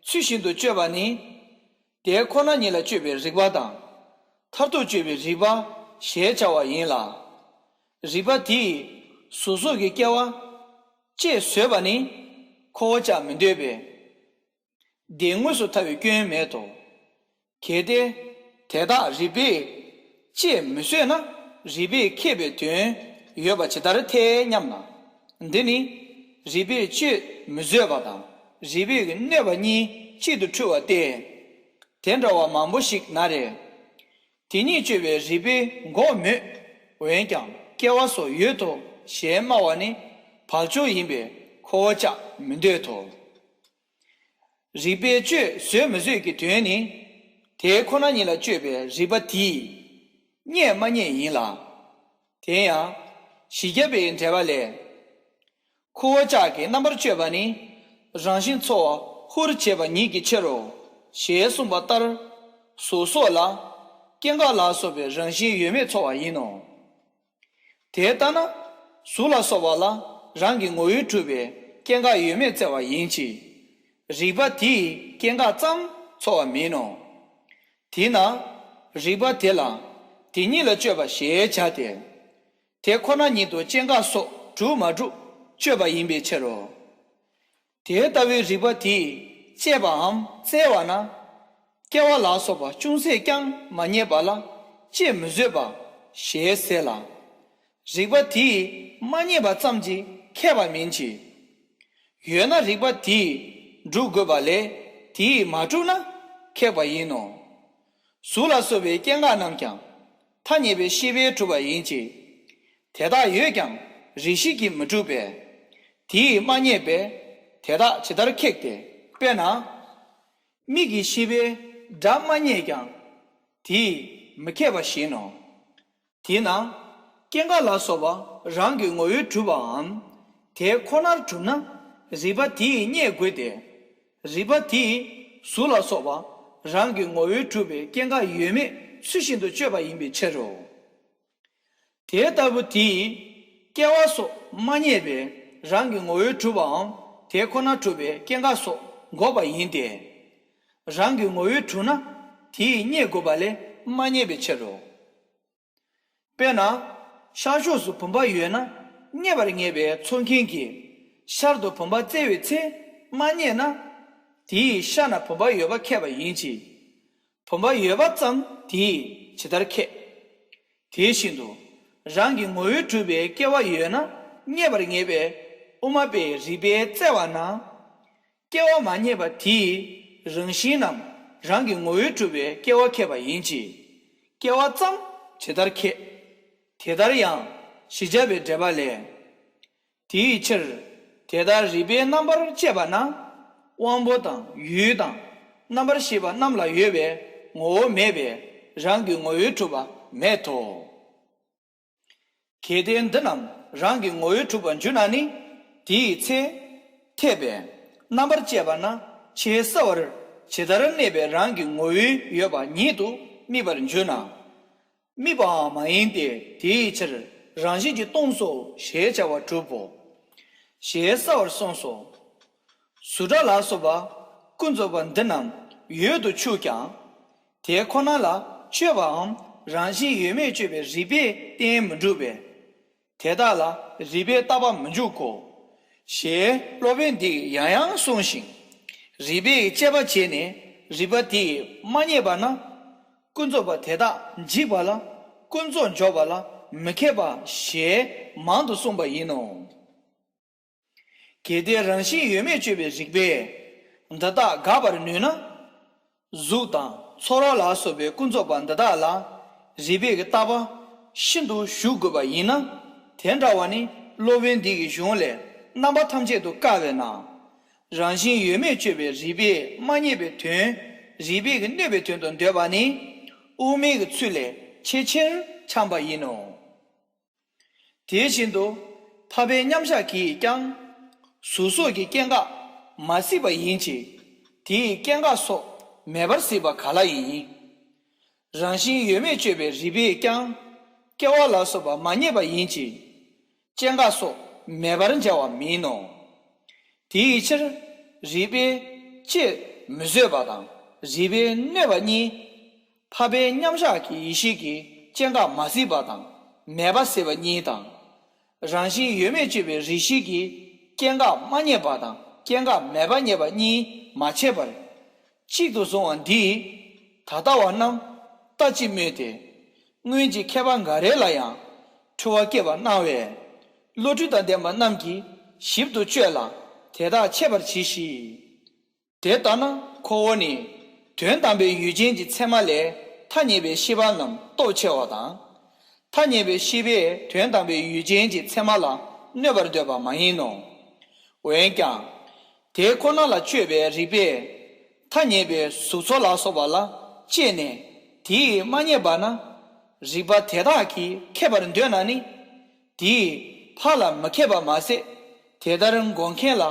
ཚུལ་བཞིན་དུ་དཔྱོད་པ་ནི། དེ་ཁོ་ན་ཉིད་ལ་དཔྱོད་པའི་རིགས་པ་དང་། མཐར་ཐུག་དཔྱོད་པའི་རིགས་པ་ཞེས་བྱ་བ་ཡིན་ལ། རིགས་པ་དེས་གཟུགས་སོགས་ཀྱི་སྐྱེ་བ་གཅོད་བཟོད་པ་ནི་ཁོ་བོ་ཅག་མི་འདོད་པས། དེ་དངོས་སུ་ཐལ་བའི་སྐྱོན་མེད་དོ། གལ་ཏེ་དེ་དག་རིགས་པས་གཅོད་མི་བཟོད་ན་རིགས་པས་ཁེགས་པའི་དོན་ཡོད་པ་ཇི་ལྟར་ཐལ་སྙམ་ན། འདི་ནི་རིགས་པས་གཅོད་མི་བཟོད་པ་དང་རིགས་པས་གནོད་པ་གཉིས་གཅིག་ཏུ་འཁྲུལ་བ་སྟེ། དེ་འདྲ་བ་མང་པོ་ཞིག་ན་རེ། དེ་ཉིད་དཔྱོད་པའི་རིགས་པས་འགོག་མོད། འོན་ཀྱང་སྐྱེ་བ་སོགས་ཡོད་དོ་ཞེས་སྨྲ་བ་ནི་བག་ཆགས་ཡིན་པས་ཁོ་བོ་ཅག་མི་འདོད་དོ། རིགས་པས་གཅོད་བཟོད་མི་བཟོད་ཀྱི་དོན་ནི། དེ་ཁོ་ན་ཉིད་ལ་དཔྱོད་པའི་རིགས་པ་དེས་རྙེད་མ་རྙེད་ཡིན་ལ། དེ་ཡང་། བཞི་བརྒྱ་པའི་འགྲེལ་པ་ལས། ཁོ་བོ་ཅག་གི་རྣམ་པར་དཔྱོད་པ་ནི། རང་བཞིན་ཚོར་བ་ཧུར་བྱེད་པ་ཉིད་ཀྱི་ཕྱིར་རོ། ཞེས་གསུངས་པ་ལྟར། གཟུགས་སོགས་ལ། སྐྱེ་འགག་ལ་སོགས་པའི་རང་བཞིན་ཡོད་མེད་ཚོར་བ་ཡིན་ནོ། དེ་ལྟ་ན། གཟུགས་ལ་སོགས་པ་ལ་རང་གི་ངོ་བོས་གྲུབ་པའི་སྐྱེ་འགག་ཡོད་མེད་བཙལ་བ་ཡིན་གྱི། རིགས་པ་དེས་སྐྱེ་འགག་ཙམ་ཚོར་བ་མིན་ནོ། དེས་ན། རིགས་པ་དེ་ལ་དེ་ཉིད་ལ་དཔྱོད་པ་ཞེས་བྱ་སྟེ། དེ་ཁོ་ན་ཉིད་དུ་སྐྱེ་འགག་སོགས་གྲུབ་མ་གྲུབ་དཔྱོད་པ་ཡིན་པའི་ཕྱིར་རོ། དེ་ལྟ་བུའི་རིགས་པ་དེས་དཔྱད་པའམ་བཙལ་བ་ན། སྐྱེ་བ་ལ་སོགས་པ་ཅུང་ཟད་ཀྱང་མ་རྙེད་པ་ལ་དཔྱད་མི་བཟོད་པ་ཞེས་ཟེར་ལ། རིགས་པ་དེས་མ་རྙེད་པ་ཙམ་གྱིས་ཁེགས་པ་མིན་གྱི། ཡོད་ན་རིགས་པ་དེས་སྒྲུབ་དགོས་པ་ལས་དེས་མ་གྲུབ་ན་ཁེགས་པ་ཡིན་ནོ། གཟུགས་ལ་སོགས་པའི་སྐྱེ་འགག་རྣམས་ཀྱང་ཐ་སྙད་པའི་ཤེས་པས་གྲུབ་པ་ཡིན་གྱི། དེ་དག་ཡོད་ཀྱང་རིགས་ཤེས་ཀྱིས་མི་གྲུབ་པས། དེས་མ་རྙེད་པས་དེ་དག་ཇི་ལྟར་ཁེགས་ཏེ། དཔེར་ན། མིག་གི་ཤེས་པས་སྒྲ་མ་རྙེད་ཀྱང་། དེས་མི་ཁེགས་པ་བཞིན་ནོ། དེས་ན། སྐྱེ་འགག་ལ་སོགས་པ་རང་གི་ངོ་བོས་གྲུབ་པའམ། དེ་ཁོ་ནར་གྲུབ་ན། རིགས་པ་དེས་རྙེད་དགོས་ཏེ། རིགས་པ་དེས་གཟུགས་ལ་སོགས་པ་རང་གི་ངོ་བོས་གྲུབ་པའི་སྐྱེ་འགག་ཡོད་མེད་ཚུལ་བཞིན་དུ་དཔྱོད་པ་ཡིན་པའི་ཕྱིར་རོ། དེ་ལྟ་བུ་དེས་སྐྱེ་བ་སོགས་མ་རྙེད་པས་རང་གི་ངོ་བོས་གྲུབ་པའམ་དེ་ཁོ་ནར་གྲུབ་པའི་སྐྱེ་འགག་སོགས་འགོག་པ་ཡིན་ཏེ། རང་གི་ངོ་བོས་གྲུབ་ན་དེས་རྙེད་དགོས་པ་ལས་མ་རྙེད་པའི་ཕྱིར་རོ། དཔེར་ན། ཤར་ཕྱོགས་སུ་བུམ་པ་ཡོད་ན་རྙེད་པར་ངེས་པའི་ཚོར་མཁན་གྱིས་ཤར་དུ་བུམ་པ་བཙལ་བའི་ཚེ་མ་རྙེད་ན། དེས་ཤར་ན་བུམ་པ་ཡོད་པ་ཁེགས་པ་ཡིན་གྱི། བུམ་པ་ཡོད་པ་ཙམ་དེས་ཇི་ལྟར་ཁེགས། དེ་བཞིན་དུ། རང་གི་ངོ་བོས་གྲུབ་པའི་སྐྱེ་བ་ཡོད་ན་རྙེད་པར་ངེས་པའི་དབུ་མ་པས་རིགས་པས་བཙལ་བ་ན། སྐྱེ་བ་མ་རྙེད་པ་དེའི་རང་བཞིན་ནམ་རང་གི་ངོ་བོས་གྲུབ་པའི་སྐྱེ་བ་ཁེགས་པ་ཡིན་གྱི། སྐྱེ་བ་ཙམ་ཇི་ལྟར་ཁེགས། དེ་ལྟར་ཡང་བཞི་བརྒྱ་པའི་འགྲེལ་པ་ལས། དེའི་ཕྱིར་དེ་ལྟར་རིགས་པས་རྣམ་པར་དཔྱད་པ་ན། དབང་པོ་དང་ཡུལ་དང་རྣམ་པར་ཤེས་པ་རྣམས་ལ་ཡོད་པའི་ངོ་བོ་མེད་པས་རང་གི་ངོ་བོས་གྲུབ་པ་མེད་དོ། གལ་ཏེ་འདི་རྣམས་རང་གི་ངོ་བོས་གྲུབ་པར་འགྱུར་ན་ནི། དེའི་ཚེ་འཐད་པས་རྣམ་པར་དཔྱད་པ་ན་ཆེས་གསལ་བར་ཇི་ལྟར་གནས་པའི་རང་གི་ངོ་བོའི་ཡོད་པ་ཉིད་དུ་དམིགས་པར་འགྱུར་ན། དམིགས་པའང་མ་ཡིན་ཏེ། དེའི་ཕྱིར་རང་བཞིན་གྱིས་སྟོང་སོ་ཞེས་བྱ་བ་གྲུབ་བོ། ཞེས་གསལ་བར་གསུངས་སོ། གཟུགས་སྒྲ་ལ་སོགས་པ་ཀུན་རྫོབ་པ་འདི་རྣམས་ཡོད་དུ་ཆུག་ཀྱང་། དེ་ཁོ་ན་ལ་དཔྱོད་པའམ་རང་བཞིན་ཡོད་མེད་དཔྱོད་པའི་རིགས་པས་གཏན་མི་འགྲུབ་པས། དེ་དག་ལ་རིགས་པས་བརྟག་པ་མི་འཇུག་གོ། ཞེས་སློབ་དཔོན་འདིས་ཡང་ཡང་གསུངས་ཤིང་། རིགས་པས་དཔྱད་པ་བྱས་ནས་རིགས་པ་དེས་མ་རྙེད་པ་ན། ཀུན་རྫོབ་པ་དེ་དག་འཇིག་པ་ལ་ཀུན་རྫོབ་འཇོག་པ་ལ་མི་མཁས་པ་ཞེས་མང་དུ་གསུངས་པ་ཡིན་ནོ། གལ་ཏེ་རང་བཞིན་ཡོད་མེད་དཔྱོད་པའི་རིགས་པས་འདི་དག་དགག་པར་ནུས་ན། གཟུགས་དང་ཚོར་བ་ལ་སོགས་པའི་ཀུན་རྫོབ་པ་འདི་དག་ལ་རིགས་པས་ཀྱི་བརྟག་པ་ཤིན་ཏུ་ཞུགས་དགོས་པ་ཡིན་ན། དེ་འདྲ་བ་ནི་སློབ་དཔོན་འདི་གི་གཞུང་ལས་རྣམ་པ་ཐམས་ཅད་དུ་བཀག་པས་ན། རང་བཞིན་ཡོད་མེད་དཔྱོད་པའི་རིགས་པས་མ་རྙེད་པའི་དོན། རིགས་པས་ཀྱི་གནོད་པའི་དོན་དུ་འདོད་པ་ནི་དབུ་མའི་གི་ཚུལ་ལས་ཆེས་ཆེར་འཁྱམས་པ་ཡིན་ནོ། དེ་བཞིན་དུ་འཕགས་པའི་མཉམ་གཞག་གིས་ཀྱང་གཟུགས་སོགས་ཀྱི་སྐྱེ་འགག་མ་སྲིད་པ་ཡིན་གྱི། དེའི་སྐྱེ་འགག་སོགས་མེད་པར་སྲིད་པ་ག་ལ་ཡིན། རང་བཞིན་ཡོད་མེད་དཔྱོད་པའི་རིགས་པས་ཀྱང་སྐྱེ་བ་ལ་སོགས་པ་མ་རྙེད་པ་ཡིན་གྱི། སྐྱེ་འགག་སོགས་མེད་པར་འཇལ་བ་མིན་ནོ། དེའི་ཕྱིར་རིགས་པས་དཔྱད་མི་བཟོད་པ་དང་རིགས་པས་གནོད་པ་གཉིས། འཕགས་པའི་མཉམ་གཞག་གི་ཡེ་ཤེས་ཀྱིས་སྐྱེ་འགག་མ་སྲིད་པ་དང་མེད་པ་སྲིད་པ་གཉིས་དང་། རང་བཞིན་ཡོད་མེད་དཔྱོད་པའི་རིགས་ཤེས་ཀྱིས་སྐྱེ་འགག་མ་རྙེད་པ་དང་སྐྱེ་འགག་མེད་པ་རྙེད་པ་གཉིས་མ་ཕྱེད་པར། གཅིག་ཏུ་བཟུང་བ་འདིས་ད་ལྟ་བ་རྣམས་ལྟ་ཅི་སྨོས་ཏེ། སྔོན་གྱི་མཁས་པ་འགའ་རེ་ལ་ཡང་འཁྲུལ་བ་སྐྱེད་པར་སྣང་བས། བློ་གྲོས་དང་ལྡན་པ་རྣམས་ཀྱིས་ཞིབ་ཏུ་དཔྱོད་ལ་དེ་དག་འཆད་པར་གྱིས་ཤིག། དེ་ལྟ་ན་ཁོ་བོ་ནི་དོན་དམ་པའི་ཡུལ་ཅན་གྱི་ཚད་མ་ལས་ཐ་སྙད་པའི་ཤེས་པ་རྣམས་སྟོབས་ཆེ་བ་དང་། ཐ་སྙད་པའི་ཤེས་པས་དོན་དམ་པའི་ཡུལ་ཅན་གྱི་ཚད་མ་ལ་གནོད་པར་འདོད་པ་མ་ཡིན་ནོ། འོན་ཀྱང་། དེ་ཁོ་ན་ལ་དཔྱོད་པའི་རིགས་པས་ཐ་སྙད་པའི་གཟུགས་ཚོར་ལ་སོགས་པ་ལ་དཔྱད་ནས་དེས་མ་རྙེད་པ་ན། རིགས་པ་དེ་དག་གིས་མཁས་པར་འདོད་ན་ནི། དེས་ཕར་ལ་མི་མཁས་པ་མ་ཟད། དེ་ལྟར་མགོ་མཁན་ལ་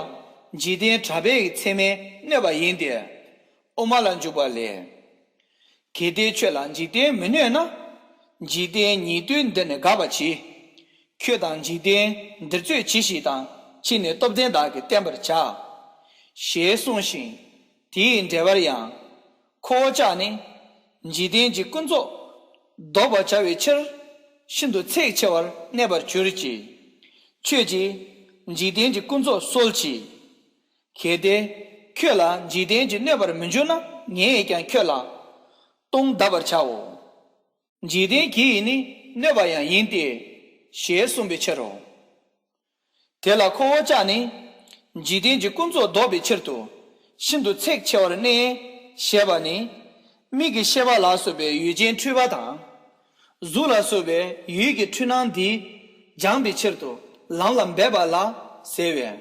འཇིག་རྟེན་གྲགས་པའི་ཚད་མས་གནོད་པ་ཡིན་ཏེ། དབུ་མ་ལ་འཇུག་པ་ལས། གལ་ཏེ་ཁྱོད་ལ་འཇིག་རྟེན་མི་གནོད་ན། འཇིག་རྟེན་ཉིད་དོན་འདི་ནི་དགག་པར་གྱིས། ཁྱོད་དང་འཇིག་རྟེན་འདིར་རྩོད་གྱིས་ཤིག་དང་ཕྱིས་ནས་སྟོབས་ལྡན་དག་གིས་བསྟན་པར་བྱ། ཞེས་གསུངས་ཤིང་། དེའི་འགྲེལ་པར་ཡང་། ཁོ་བོ་ཅག་ནི་འཇིག་རྟེན་གྱི་ཀུན་རྫོབ་ལྡོག་པར་བྱ་བའི་ཕྱིར་ཤིན་ཏུ་ཚེགས་ཆེ་བར་གནས་པར་གྱུར་ཅིག། ཁྱོད་ཀྱིས་འཇིག་རྟེན་གྱི་ཀུན་རྫོབ་གསོལ་ཅིག། གལ་ཏེ་ཁྱོད་ལ་འཇིག་རྟེན་གྱིས་གནོད་པར་མི་འགྱུར་ན་ངས་ཀྱང་ཁྱོད་ལ་སྟོང་གདབ་པར་བྱའོ། འཇིག་རྟེན་གྱིས་ནི་གནོད་པ་ཡང་ཡིན་ཏེ། ཞེས་གསུངས་པའི་ཕྱིར་རོ། དེ་ལ་ཁོ་བོ་ཅག་ནི་འཇིག་རྟེན་གྱི་ཀུན་རྫོབ་ལྡོག་པའི་ཕྱིར་དུ་ཤིན་ཏུ་ཚེགས་ཆེ་བར་གནས་ཞེས་པ་ནི་མིག་གི་ཤེས་པ་ལ་སོགས་པའི་ཡུལ་ཅན་འཁྲུལ་པ་དང་། གཟུགས་ལ་སོགས་པའི་ཡུལ་གྱི་འཁྲུལ་སྣང་འདི་སྦྱང་བའི་ཕྱིར་དུ་ལམ་ལ་འབད་པ་ལ་ཟེར་བས།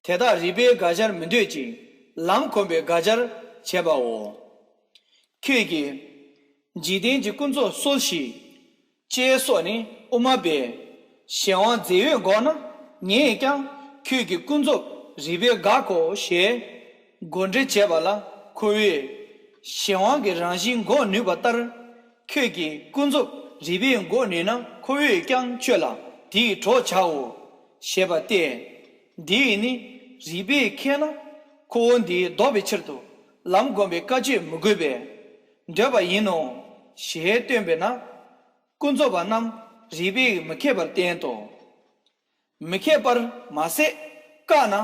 དེ་དག་རིགས་པས་དགག་བྱར་མི་འདོད་ཅིང་ལམ་གོམས་པས་དགག་བྱར་བྱེད་པའོ། ཁྱོད་ཀྱིས། འཇིག་རྟེན་གྱི་ཀུན་རྫོབ་གསོལ་ཞིག། ཅེས་སོགས་ནི་དབུ་མ་པས་གཞན་དབང་རྫས་ཡོད་འགོག་ན་ངས་ཀྱང་ཁྱོད་ཀྱི་ཀུན་རྫོབ་རིགས་པས་དགག་གོ་ཞེས་མགོ་འདྲེན་བྱས་པ་ལ་ཁོ་བོས་གཞན་དབང་གི་རང་བཞིན་འགོག་ནུས་པ་ལྟར། ཁྱོད་ཀྱིས་ཀུན་རྫོབ་རིགས་པས་འགོག་ནུས་ན་ཁོ་བོས་ཀྱང་ཁྱོད་ལ་དེའི་གྲོགས་བྱའོ། ཞེས་པ་སྟེ། འདིས་ནི་རིགས་པས་མཁས་ན་ཁོ་བོ་འདིས་ལྡོག་པའི་ཕྱིར་དུ་ལམ་སྒོམ་པའི་བཀའ་ཆོས་མི་དགོས་པས་འདོད་པ་ཡིན་ནོ། ཞེས་སྟོན་པས་ན། ཀུན་རྫོབ་པ་རྣམས་རིགས་པས་མི་མཁས་པར་བསྟན་ཏོ། མི་མཁས་པར་མ་ཟད་བཀག་ན་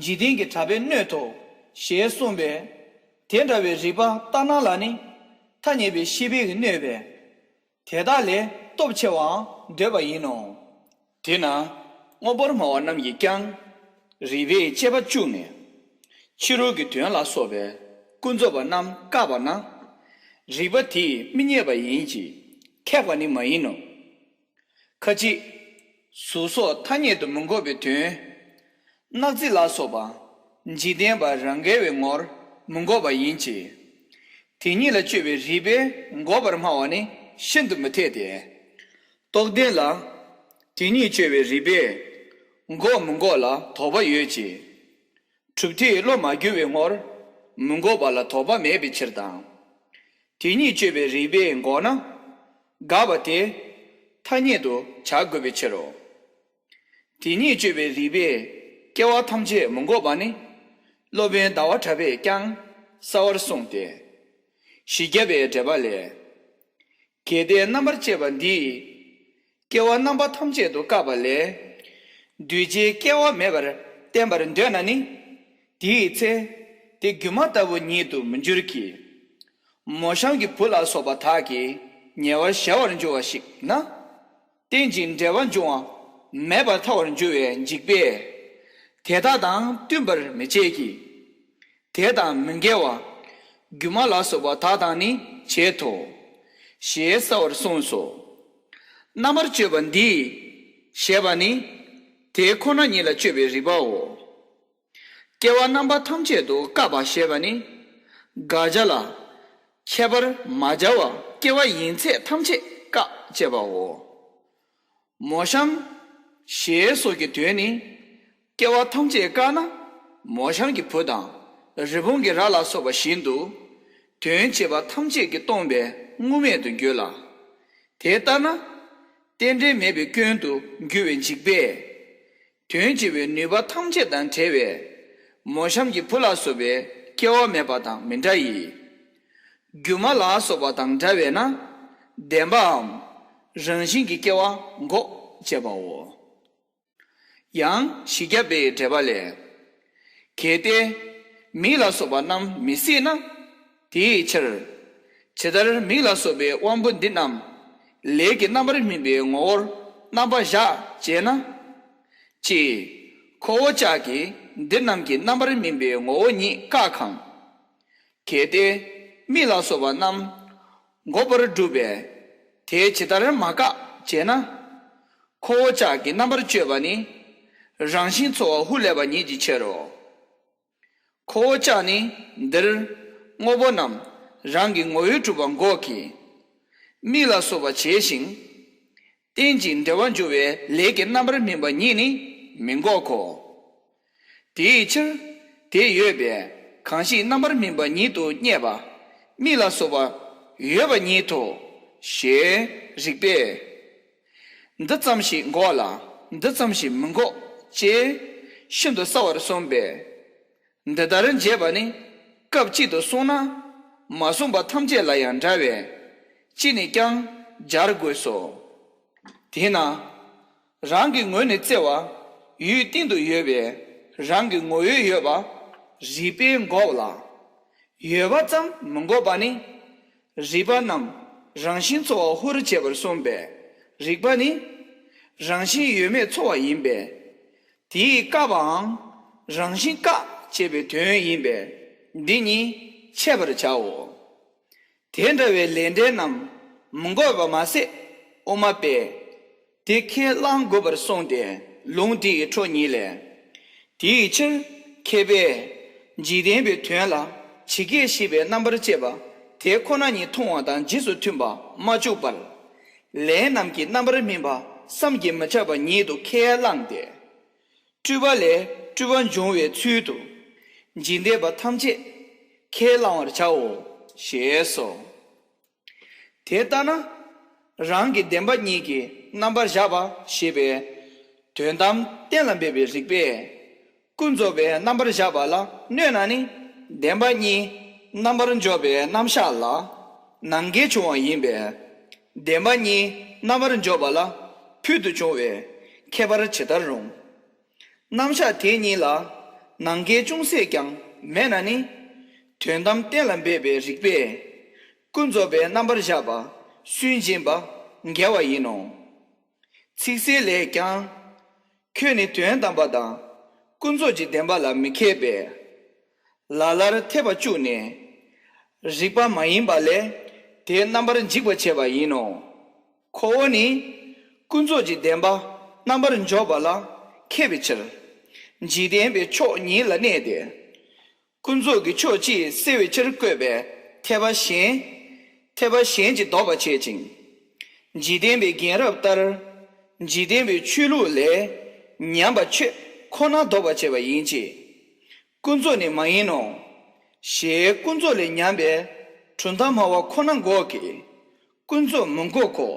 འཇིག་རྟེན་གྱི་གྲགས་པས་གནོད་དོ། ཞེས་གསུངས་པས། དེ་འདྲ་བའི་རིགས་པ་ལྟར་སྣང་ལ་ནི་ཐ་སྙད་པའི་ཤེས་པས་གནོད་པས། དེ་དག་ལས་སྟོབས་ཆེ་བའང་འདོད་པ་ཡིན་ནོ། དེས་ན་མངོན་པར་སྨྲ་བ་རྣམས་ཀྱིས་ཀྱང་རིགས་པས་དཔྱད་པ་བཅུག་ནས་ཕྱི་རོལ་གྱི་དོན་ལ་སོགས་པའི་ཀུན་རྫོབ་པ་རྣམས་བཀག་པ་ན། རིགས་པ་དེས་མི་རྙེད་པ་ཡིན་གྱི་མཁས་པ་ནི་མ་ཡིན་ནོ། ཁ་ཅིག་གཟུགས་སོགས་ཐ་སྙད་དུ་མི་འགོག་པའི་དོན། སྣག་རྫི་ལ་སོགས་པ་འཇིག་རྟེན་པ་རང་འགལ་བའི་ངོར་མི་འགོག་པ་ཡིན་གྱི། དེ་ཉིད་ལ་དཔྱོད་པའི་རིགས་པས་འགོག་པར་སྨྲ་བ་ནི་ཤིན་ཏུ་མི་འཐད་དེ། རྟོགས་ལྡན་ལ་དེ་ཉིད་དཔྱོད་པའི་རིགས་པས་འགོག་མི་འགོག་ལ་དོགས་པ་ཡོད་ཀྱི། གྲུབ་མཐས་བློ་མ་འགྱུར་བའི་ངོར་མི་འགོག་པ་ལ་དོགས་པ་མེད་པའི་ཕྱིར་དང་། དེ་ཉིད་དཔྱོད་པའི་རིགས་པས་འགོག་ན། དགག་པ་དེ་ཐ་སྙད་དུ་བྱ་དགོས་པའི་ཕྱིར་རོ། དེ་ཉིད་དཔྱོད་པའི་རིགས་པས་སྐྱེ་བ་ཐམས་ཅད་མི་འགོག་པ་ནི། སློབ་དཔོན་ཟླ་བ་གྲགས་པས་ཀྱང་གསལ་བར་གསུངས་ཏེ། བཞི་བརྒྱ་པའི་འགྲེལ་པ་ལས། གལ་ཏེ་རྣམ་པར་དཔྱད་པ་འདིས། སྐྱེ་བ་རྣམ་པ་ཐམས་ཅད་དུ་བཀག་པ་ལས། གདུལ་བྱའི་སྐྱེ་བ་མེད་པར་བསྟན་པར་འདོད་ན་ནི། དེའི་ཚེ། དེ་སྒྱུ་མ་ལྟ་བུ་ཉིད་དུ་མི་འགྱུར་གྱི། མོ་གཤམ་གྱི་བུ་ལ་སོགས་པ་དག་གིས་ཉེ་བར་གཞལ་བར་འགྱུར་བ་ཞིག་ན། རྟེན་ཅིང་འབྲེལ་བར་འབྱུང་བ་མེད་པར་ཐལ་བར་འགྱུར་བའི་འཇིགས་པས། དེ་དག་དང་བསྟུན་པར་མི་བྱེད་ཀྱི། དེ་དང་མི་འགལ་བ། སྒྱུ་མ་ལ་སོགས་པ་དག་དང་ནི་བྱེད་དོ། ཞེས་གསལ་བར་གསུངས་སོ། རྣམ་པར་དཔྱོད་པ་འདིས། ཞེས་པ་ནི། དེ་ཁོ་ན་ཉིད་ལ་དཔྱོད་པའི་རིགས་པའོ། སྐྱེ་བ་རྣམ་པ་ཐམས་ཅད་དུ་བཀག་པ་ཞེས་པ་ནི། དགག་བྱ་ལ། ཁྱད་པར་མ་སྦྱར་བར་སྐྱེ་བ་ཡིན་ཚད་ཐམས་ཅད་བཀག་ཅེས་པའོ། མོ་གཤམ། ཞེས་སོགས་ཀྱི་དོན་ནི། སྐྱེ་བ་ཐམས་ཅད་བཀག་ན། མོ་གཤམ་གྱི་བུ་དང་། རི་བོང་གི་རྭ་ལ་སོགས་པ་བཞིན་དུ། དོན་བྱེད་པ་ཐམས་ཅད་ཀྱིས་སྟོང་པའི་དངོས་མེད་དུ་འགྱུར་ལ། དེ་ལྟར་ན། རྟེན་འབྲེལ་མེད་པའི་སྐྱོན་དུ་འགྱུར་བའི་འཇིགས་པས། དོན་བྱེད་པའི་ནུས་པ་ཐམས་ཅད་དང་བྲལ་བའི། མོ་གཤམ་གྱི་བུ་ལ་སོགས་པའི་སྐྱེ་བ་མེད་པ་དང་མི་འདྲ་ཡི། སྒྱུ་མ་ལ་སོགས་པ་དང་འདྲ་བས་ན། བདེན་པའམ། རང་བཞིན་གྱི་སྐྱེ་བ་འགོག་ཅེས་པའོ། ཡང་བཞི་བརྒྱ་པའི་འགྲེལ་པ་ལས། གལ་ཏེ། མིག་ལ་སོགས་པ་རྣམས་མི་སྲིད་ན། དེའི་ཕྱིར། ཇི་ལྟར་མིག་ལ་སོགས་པའི་དབང་པོ་འདི་རྣམས། ལས་ཀྱི་རྣམ་པར་སྨིན་པའི་ངོ་བོར་རྣམ་པར་གཞག་ཅེ་ན། ཅེས། ཁོ་བོ་ཅག་གིས་འདི་རྣམས་ཀྱི་རྣམ་པར་སྨིན་པའི་ངོ་བོ་ཉིད་བཀག་གམ། གལ་ཏེ། མིག་ལ་སོགས་པ་རྣམས། འགོག་པར་སྒྲུབ་པས། དེ་ཇི་ལྟར་མ་བཀག་ཅེ་ན། ཁོ་བོ་ཅག་གི་རྣམ་པར་དཔྱོད་པ་ནི། རང་བཞིན་ཚོར་བ་ཧུར་ལེན་པ་ཉིད་ཀྱི་ཕྱིར་རོ། ཁོ་བོ་ཅག་ནི་འདིར། དངོས་པོ་རྣམས་རང་གི་ངོ་བོས་གྲུབ་པ་འགོག་གི། མིག་ལ་སོགས་པ་བྱས་ཤིང་། རྟེན་ཅིང་འབྲེལ་བར་འབྱུང་བའི་ལས་ཀྱི་རྣམ་པར་སྨིན་པ་ཉིད་ནི་མི་འགོག་གོ། དེའི་ཕྱིར། དེ་ཡོད་པས་གང་ཞིག་རྣམ་པར་སྨིན་པ་ཉིད་དུ་བསྙད་པ། མིག་ལ་སོགས་པ་ཡོད་པ་ཉིད་དོ། ཞེས་རིགས་པས། འདི་ཙམ་ཞིག་འགོག་ལ་འདི་ཙམ་ཞིག་མི་འགོག་ཅེས་ཤིན་ཏུ་གསལ་བར་གསུངས་པས། འདི་ལྟར་འབྱེད་པ་ནི་སྐབས་གཅིག་ཏུ་གསུངས་ན། མ་གསུངས་པ་ཐམས་ཅད་ལ་ཡང་འདྲ་བས། ཅི་ནས་ཀྱང་སྦྱར་དགོས་སོ། དེས་ན། རང་གི་ངོས་ནས་བརྩེ་བ་ཡུལ་སྟེང་དུ་ཡོད་པས་རང་གི་ངོ་བོས་ཡོད་པ་རིགས་པས་འགོག་ལ། ཡོད་པ་ཙམ་མི་འགོག་པ་ནི། རིགས་པ་རྣམས་རང་བཞིན་ཚོར་བ་ཧུར་བྱེད་པར་གསུངས་པས་རིགས་པ་ནི། རང་བཞིན་ཡོད་མེད་ཚོར་བ་ཡིན་པས། དེས་བཀག་པའང་རང་བཞིན་བཀག་ཅེས་པའི་དོན་ཡིན་པས་འདི་གཉིས་འཆད་པར་བྱའོ། དེ་འདྲ་བའི་ལས་འབྲས་རྣམས་མི་འགོག་པ་མ་ཟད་དབུ་མ་པས་དེ་ཁས་བླང་དགོས་པར་གསུངས་ཏེ་ལུང་འདི་ཡི་འཕྲོ་ཉིད་ལས། དེའི་ཕྱིར་མཁས་པས་འཇིག་རྟེན་པའི་དོན་ལ་ཇི་སྐད་བཤད་པའི་རྣམ་པར་དཔྱད་པ་དེ་ཁོ་ན་ཉིད་མཐོང་བ་དང་རྗེས་སུ་མཐུན་པ་མ་བཅུག་པར། ལས་རྣམས་ཀྱི་རྣམ་པར་སྨིན་པ་བསམ་གྱིས་མི་ཁྱབ་པ་ཉིད་དུ་ཁས་བླངས་ཏེ། སྤྲུལ་པ་ལས་སྤྲུལ་པ་འབྱུང་བའི་ཚུལ་དུ། འཇིག་རྟེན་པ་ཐམས་ཅད་ཁས་བླང་བར་བྱའོ། ཞེས་སོ། དེ་ལྟ་ན། རང་གི་བདེན་པ་གཉིས་ཀྱི་རྣམ་པར་བཞག་པ་ཞེས་པའི་དོན་དམ་གཏན་ལ་འབེབས་པའི་རིགས་པས། ཀུན་རྫོབ་པའི་རྣམ་པར་བཞག་པ་ལ་གནོད་ན་ནི། བདེན་པ་གཉིས་རྣམ་པར་འཇོག་པའི་རྣམ་གཞག་ལ་ནམ་འགལ་འབྱུང་བ་ཡིན་པས། བདེན་པ་གཉིས་རྣམ་པར་འཇོག་པ་ལ་ཕུལ་དུ་བྱུང་བའི་ཁྱད་པར་ཇི་ལྟར་རུང་། རྣམ་གཞག་དེ་གཉིས་ལ་ནམ་འགལ་ཅུང་ཟད་ཀྱང་མེད་ན་ནི། དོན་དམ་གཏན་ལ་འབེབས་པའི་རིགས་པས་ཀུན་རྫོབ་པའི་རྣམ་པར་བཞག་པ་སུན་འབྱིན་པ་འགལ་བ་ཡིན་ནོ། ཚིག་གསལ་ལས་ཀྱང་། ཁྱོད་ནི་དོན་དམ་པ་དང་། ཀུན་རྫོབ་ཀྱི་བདེན་པ་ལ་མི་མཁས་པས། ལ་ལར་འཐད་པ་བཅུག་ནས། རིགས་པ་མ་ཡིན་པ་ལས་དེའི་རྣམ་པར་འཇིག་པར་བྱེད་པ་ཡིན་ནོ། ཁོ་བོ་ནི། ཀུན་རྫོབ་ཀྱི་བདེན་པ་རྣམ་པར་འཇོག་པ་ལ་མཁས་པའི་ཕྱིར། འཇིག་རྟེན་པའི་ཕྱོགས་ཉིད་ལ་གནས་ཏེ། ཀུན་རྫོབ་ཀྱི་ཕྱོགས་གཅིག་སེལ་བའི་ཕྱིར་བཀོད་པའི་འཐད་པ་གཞན། འཐད་པ་གཞན་གྱིས་ལྡོག་པར་བྱེད་ཅིང་། འཇིག་རྟེན་པའི་རྒན་རབས་ལྟར། འཇིག་རྟེན་པའི་ཆོས་ལུགས་ལས། ཉམས་པ་ཆོས་ཁོ་ན་ལྡོག་པར་བྱེད་པ་ཡིན་གྱི། ཀུན་རྫོབ་ནི་མ་ཡིན་ནོ། ཞེས་ཀུན་རྫོབ་ལས་ཉམས་པའི་གྲུབ་མཐའ་སྨྲ་བ་ཁོ་ན་འགོག་གི། ཀུན་རྫོབ་མི་འགོག་གོ།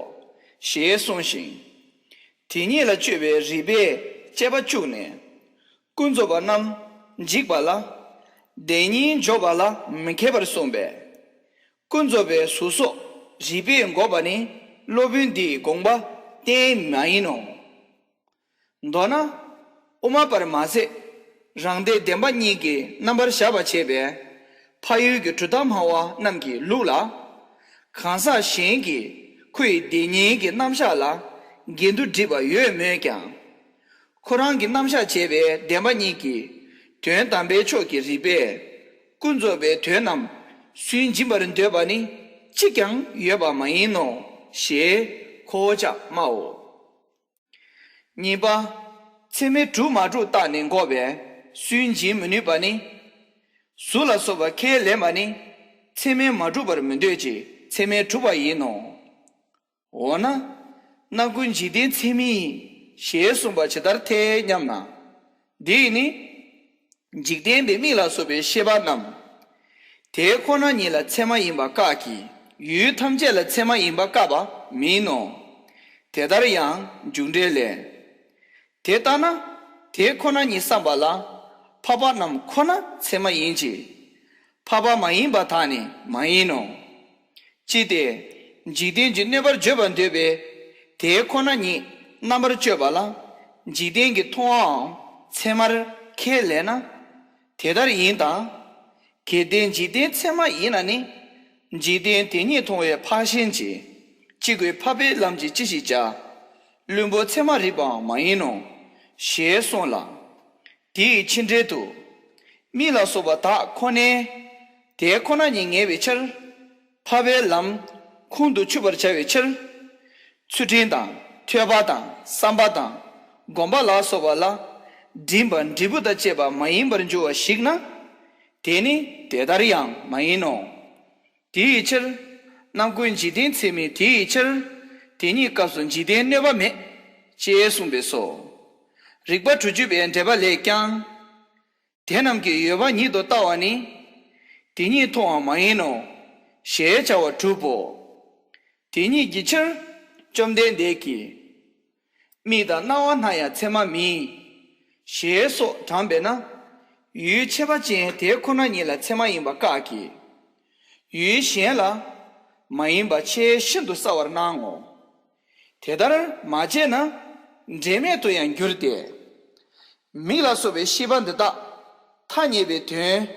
ཞེས་གསུངས་ཤིང་། དེ་ཉིད་ལ་དཔྱོད་པའི་རིགས་པས་དཔྱད་པ་བཅུག་ནས། ཀུན་རྫོབ་པ་རྣམས་འཇིག་པ་ལ། བདེན་གཉིས་འཇོག་པ་ལ་མི་མཁས་པར་གསུངས་པས། ཀུན་རྫོབ་པའི་གཟུགས་སོགས་རིགས་པས་འགོག་པ་ནི་སློབ་དཔོན་འདིའི་དགོངས་པ་གཏན་མ་ཡིན་ནོ། མདོར་ན། དབུ་མ་པར་མ་ཟད། རང་སྡེ་བདེན་པ་གཉིས་ཀྱི་རྣམ་པར་བཞག་པ་བྱས་པའི་འཕགས་ཡུལ་གྱི་གྲུབ་མཐའ་སྨྲ་བ་རྣམས་ཀྱི་ལུགས་ལ། གང་ཟག་གཞན་གྱིས་ཁོ་ཡི་བདེན་གཉིས་ཀྱི་རྣམ་གཞག་ལ་འགལ་འདུ་སྒྲིབ་པ་ཡོད་མོད་ཀྱང་། ཁོ་རང་གི་རྣམ་གཞག་བྱས་པའི་བདེན་པ་གཉིས་ཀྱི་དོན་དམ་པའི་ཕྱོགས་ཀྱི་རིགས་པས་ཀུན་རྫོབ་པའི་དོན་རྣམས་སུན་འབྱིན་པར་འདོད་པ་ནི་གཅིག་ཀྱང་ཡོད་པ་མ་ཡིན་ནོ། ཞེས་ཁོ་བོ་ཅག་སྨྲའོ། གཉིས་པ། ཚད་མས་གྲུབ་མ་གྲུབ་བརྟགས་ནས་འགོག་པའི་སུན་འབྱིན་མི་ནུས་པ་ནི། གཟུགས་ལ་སོགས་པ་ཁས་ལེན་པ་ནི་ཚད་མས་མ་གྲུབ་པར་མི་འདོད་ཅིང་ཚད་མས་གྲུབ་པ་ཡིན་ནོ། འོ་ན། རྣམ་ཀུན་འཇིག་རྟེན་ཚད་མིན་ཞེས་གསུངས་པ་ཇི་ལྟར་འཐད་སྙམ་ན། འདིས་ནི། འཇིག་རྟེན་པའི་མིག་ལ་སོགས་པའི་ཤེས་པ་རྣམས། དེ་ཁོ་ན་ཉིད་ལ་ཚད་མ་ཡིན་པ་བཀག་གི། ཡུལ་ཐམས་ཅད་ལ་ཚད་མ་ཡིན་པ་བཀག་པ་མིན་ནོ། དེ་ལྟར་ཡང་འཇུག་འགྲེལ་ལས། དེ་ལྟ་ན། དེ་ཁོ་ན་ཉིད་བསམ་པ་ལ། འཕགས་པ་རྣམས་ཁོ་ན་ཚད་མ་ཡིན་གྱི། འཕགས་པ་མ་ཡིན་པ་དག་ནི་མ་ཡིན་ནོ། ཅི་སྟེ། འཇིག་རྟེན་གྱི་གནོད་པར་བརྗོད་པར་འདོད་པའི། དེ་ཁོ་ན་ཉིད་རྣམ་པར་དཔྱོད་པ་ལ། འཇིག་རྟེན་གྱི་མཐོང་བའང་ཚད་མར་ཁས་ལེན་ན། དེ་ལྟར་ཡིན་དང་། གལ་ཏེ་འཇིག་རྟེན་ཚད་མ་ཡིན་ན་ནི། འཇིག་རྟེན་དེ་ཉིད་མཐོང་བའི་འཕགས་ཞེན་གྱིས། ཅི་དགོས་འཕགས་པའི་ལམ་གྱིས་ཅི་ཞིག་བྱ། བླུན་པོ་ཚད་མ་རིག་པའང་མ་ཡིན་ནོ། ཞེས་གསུངས་ལ། དེ་ཡི་ཕྱི་འགྲེལ་དུ། མིག་ལ་སོགས་པ་དག་ཁོ་ནའི། དེ་ཁོ་ན་ཉིད་ངེས་པའི་ཕྱིར། འཕགས་པའི་ལམ་ཁོང་དུ་ཆུད་པར་བྱ་བའི་ཕྱིར། ཚུལ་ཁྲིམས་དང་ཐོས་པ་དང་བསམ་པ་དང་སྒོམ་པ་ལ་སོགས་པ་ལ། འབྲིང་པ་འབྲས་བུ་དང་བཅས་པ་མ་ཡིན་པར་འགྱུར་བ་ཞིག་ན། དེ་ནི་དེ་ལྟར་ཡང་མ་ཡིན་ནོ། དེའི་ཕྱིར། རྣམ་ཀུན་འཇིག་རྟེན་ཚད་མིན་དེའི་ཕྱིར། དེ་ཉིད་སྐབས་སུ་འཇིག་རྟེན་གནོད་པ་མེད། ཅེས་གསུངས་པས་སོ། རིགས་པ་དྲུག་ཅུ་པའི་འགྲེལ་པ་ལས་ཀྱང་། དེ་རྣམས་ཀྱི་ཡོད་པ་ཉིད་དུ་ལྟ་བ་ནི། དེ་ཉིད་མཐོང་བ་མ་ཡིན་ནོ། ཞེས་བྱ་བ་གྲུབ་བོ། དེ་ཉིད་ཀྱི་ཕྱིར། བཅོམ་ལྡན་འདས་ཀྱིས། མིག་དང་རྣ་བ་སྣང་ཡང་ཚད་མ་མིན། ཞེས་སོགས་དྲངས་པས་ན། ཡུལ་ཁྱད་པར་ཅན་དེ་ཁོ་ན་ཉིད་ལ་ཚད་མ་ཡིན་པ་བཀག་གི། ཡུལ་གཞན་ལ། མ་ཡིན་པ་ཆེས་ཤིན་ཏུ་གསལ་བར་སྣང་ངོ་། དེ་ལྟར་མ་བྱས་ན། འབྲེལ་མེད་དུ་ཡང་འགྱུར་ཏེ། མིག་ལ་སོགས་པའི་ཤེས་པ་འདི་དག་ཐ་སྙད་པའི་དོན།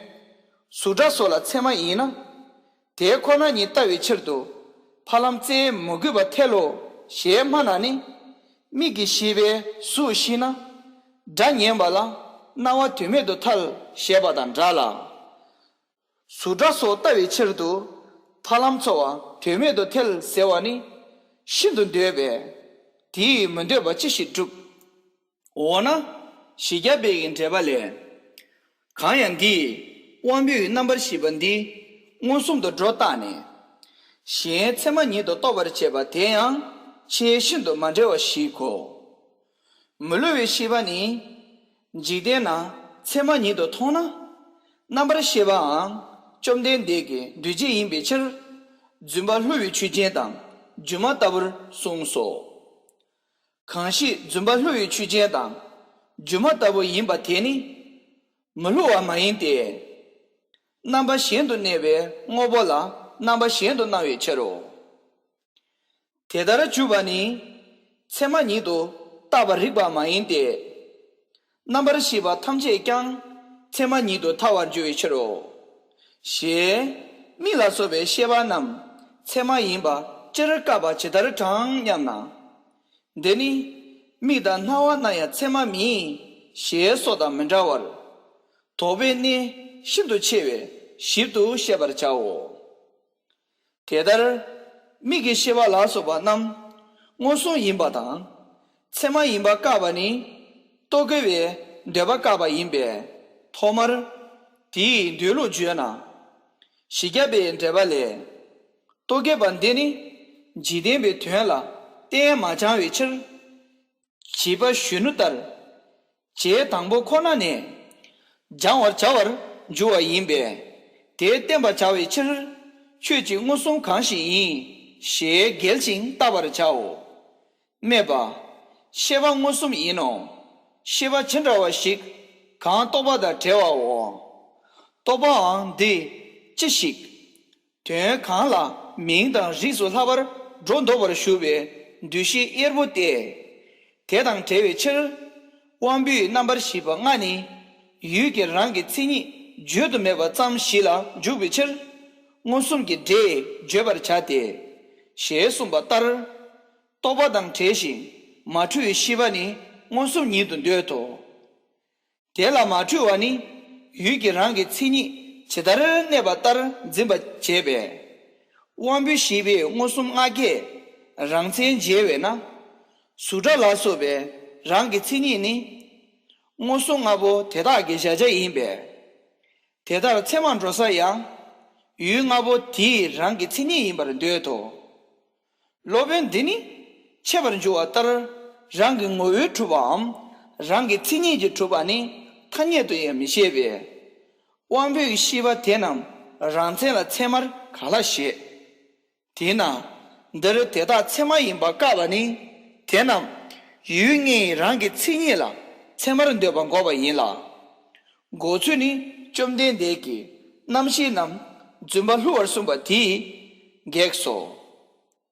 གཟུགས་སྒྲ་སོགས་ལ་ཚད་མ་ཡིན་ན། དེ་ཁོ་ན་ཉིད་ལྟ་བའི་ཕྱིར་དུ། ཕ་ལམ་བཙལ་མི་དགོས་པར་ཐལ་ལོ། ཞེས་སྨྲ་ན་ནི། མིག་གི་ཤེས་པས་གཟུགས་ཤེས་ན། སྒྲ་ཉན་པ་ལ་རྣ་བ་དོན་མེད་དུ་ཐལ། ཞེས་པ་དང་འདྲ་ལ། གཟུགས་སྒྲ་སོགས་ལྟ་བའི་ཕྱིར་དུ། ཕ་ལམ་འཚོལ་བ་དོན་མེད་དུ་ཐལ་ཟེར་བ་ནི། ཤིན་ཏུ་འདོད་པས། དེ་ཡིས་མི་འདོད་པ་ཅི་ཞིག་སྒྲུབ། འོ་ན། བཞི་བརྒྱ་པའི་གི་འགྲེལ་པ་ལས། གང་ཡང་འདི་ཡི་དབང་པོའི་རྣམ་པར་ཤེས་པ་འདི་མངོན་སུམ་དུ་སྒྲོ་བཏགས་ནས། གཞན་ཚད་མ་ཉིད་དུ་རྟོགས་པར་བྱེད་པ་དེ་ཡང་ཆེས་ཤིན་ཏུ་མ་འབྲེལ་བ་ཞིག་གོ། མི་སླུ་བའི་ཤེས་པ་ནི། འཇིག་རྟེན་ན་ཚད་མ་ཉིད་དུ་མཐོང་ན། རྣམ་པར་ཤེས་པའང་བཅོམ་ལྡན་འདས་ཀྱི་འདུས་བྱས་ཡིན་པའི་ཕྱིར། རྫུན་པ་སླུ་བའི་ཆོས་ཅན་དང་སྒྱུ་མ་ལྟ་བུར་གསུངས་སོ། གང་ཞིག་རྫུན་པ་སླུ་བའི་ཆོས་ཅན་དང་སྒྱུ་མ་ལྟ་བུ་ཡིན་པ་དེ་ནི། མི་སླུ་བ་མ་ཡིན་ཏེ། རྣམ་པ་གཞན་དུ་གནས་པའི་དངོས་པོ་ལ་རྣམ་པ་གཞན་དུ་སྣང་བའི་ཕྱིར་རོ། དེ་ལྟར་གྱུར་པ་ནི། ཚད་མ་ཉིད་དུ་བཏགས་པ་རིགས་པ་མ་ཡིན་ཏེ། རྣམ་པར་ཤེས་པ་ཐམས་ཅད་ཀྱང་ཚད་མ་ཉིད་དུ་ཐལ་བར་འགྱུར་བའི་ཕྱིར་རོ། ཞེས། མིག་ལ་སོགས་པའི་ཤེས་པ་རྣམས་ཚད་མ་ཡིན་པ་སྤྱིར་བཀག་པ་ཇི་ལྟར་དྲང་སྙམ་ན། འདི་ནི། མིག་དང་རྣ་བ་རྣ་ཡང་ཚད་མ་མིན། ཞེས་སོགས་དང་མི་འདྲ་བར། དོགས་པའི་གནས་ཤིན་ཏུ་ཆེ་བས་ཞིབ་ཏུ་བཤད་པར་བྱའོ། དེ་ལྟར། མིག་གི་ཤེས་པ་ལ་སོགས་པ་རྣམས། མངོན་སུམ་ཡིན་པ་དང་། ཚད་མ་ཡིན་པ་བཀག་པ་ནི། རྟོག་གེ་བའི་འདོད་པ་བཀག་པ་ཡིན་པས་ཐོག་མར། དེའི་འདོད་ལུགས་བརྗོད་ན། བཞི་བརྒྱ་པའི་འགྲེལ་པ་ལས། རྟོག་གེ་པ་འདི་ནི། འཇིག་རྟེན་པའི་དོན་ལ་གཏན་མ་བྱང་བའི་ཕྱིར། བྱིས་པ་གཞོན་ནུ་ལྟར། བྱས་དང་པོ་ཁོ་ན་ནས། སྦྱང་བར་བྱ་བར་འགྱུར་བ་ཡིན་པས། དེ་བསྟན་པར་བྱ་བའི་ཕྱིར། ཆོས་ཀྱི་མངོན་སུམ་གང་ཞིག་ཡིན། ཞེས་འགེལ་ཞིང་བརྟག་པར་བྱའོ། སྨྲས་པ། ཤེས་པ་མངོན་སུམ་ཡིན་ནོ། ཤེས་པ་ཇི་འདྲ་བ་ཞིག་གང་རྟོག་པ་དང་བྲལ་བའོ། རྟོག་པའང་འདི་ཅི་ཞིག་དོན་གང་ལ་མིང་དང་རིགས་སུ་ལྷག་པར་སྒྲོ་འདོགས་པར་ཞུ་བའི་འདུ་ཤེས་གཡེར་པོ་སྟེ། དེ་དང་བྲལ་བའི་ཕྱིར། དབང་པོའི་རྣམ་པར་ཤེས་པ་ལྔ་ནི། ཡུལ་གྱི་རང་གི་མཚན་ཉིད་བརྗོད་དུ་མེད་པ་ཙམ་ཞིག་ལ་འཇུག་པའི་ཕྱིར། མངོན་སུམ་གྱི་སྒྲས་བརྗོད་པར་བྱ་སྟེ། ཞེས་གསུངས་པ་ལྟར། རྟོག་པ་དང་བྲལ་ཞིང་མ་འཁྲུལ་བའི་ཤེས་པ་ནི་མངོན་སུམ་ཉིད་དུ་འདོད་དོ། དེ་ལ་མ་འཁྲུལ་བ་ནི། ཡུལ་གྱི་རང་གི་མཚན་ཉིད་ཇི་ལྟར་གནས་པ་ལྟར་འཛིན་པ་བྱས་པས། དབང་པོའི་ཤེས་པས་མངོན་སུམ་ལྔ་ཀས་རང་མཚན་འཇལ་བས་ན། གཟུགས་སྒྲ་ལ་སོགས་པའི་རང་གི་མཚན་ཉིད་ནི། མངོན་སུམ་ལྔ་པོ་དེ་དག་གི་གཞལ་བྱ་ཡིན་པས། དེ་ལྟར་ཚད་མར་འགྲོ་ས་ཡང་། ཡུལ་ལྔ་པོ་དེའི་རང་གི་མཚན་ཉིད་ཡིན་པར་འདོད་དོ། སློབ་དཔོན་འདི་ནི། འཆད་པར་འགྱུར་བ་ལྟར། རང་གི་ངོ་བོས་གྲུབ་པའམ། རང་གི་མཚན་ཉིད་ཀྱིས་གྲུབ་པ་ནི་ཐ་སྙད་དུ་ཡང་མི་བཞེད་པས། དབང་པོའི་ཤེས་པ་དེ་རྣམས་རང་མཚན་ལ་ཚད་མར་ག་ལ་བཞེད། དེས་ན། འདིར་དེ་དག་ཚད་མ་ཡིན་པ་བཀག་པ་ནི། དེ་རྣམས་ཡུལ་ལྔའི་རང་གི་མཚན་ཉིད་ལ་ཚད་མར་འདོད་པ་འགོག་པ་ཡིན་ལ། འགོག་ཚུལ་ནི་བཅོམ་ལྡན་འདས་ཀྱིས་རྣམ་ཤེས་རྣམས་རྫུན་པ་བསླུ་བར་གསུངས་པ་དེས་འགེགས་སོ།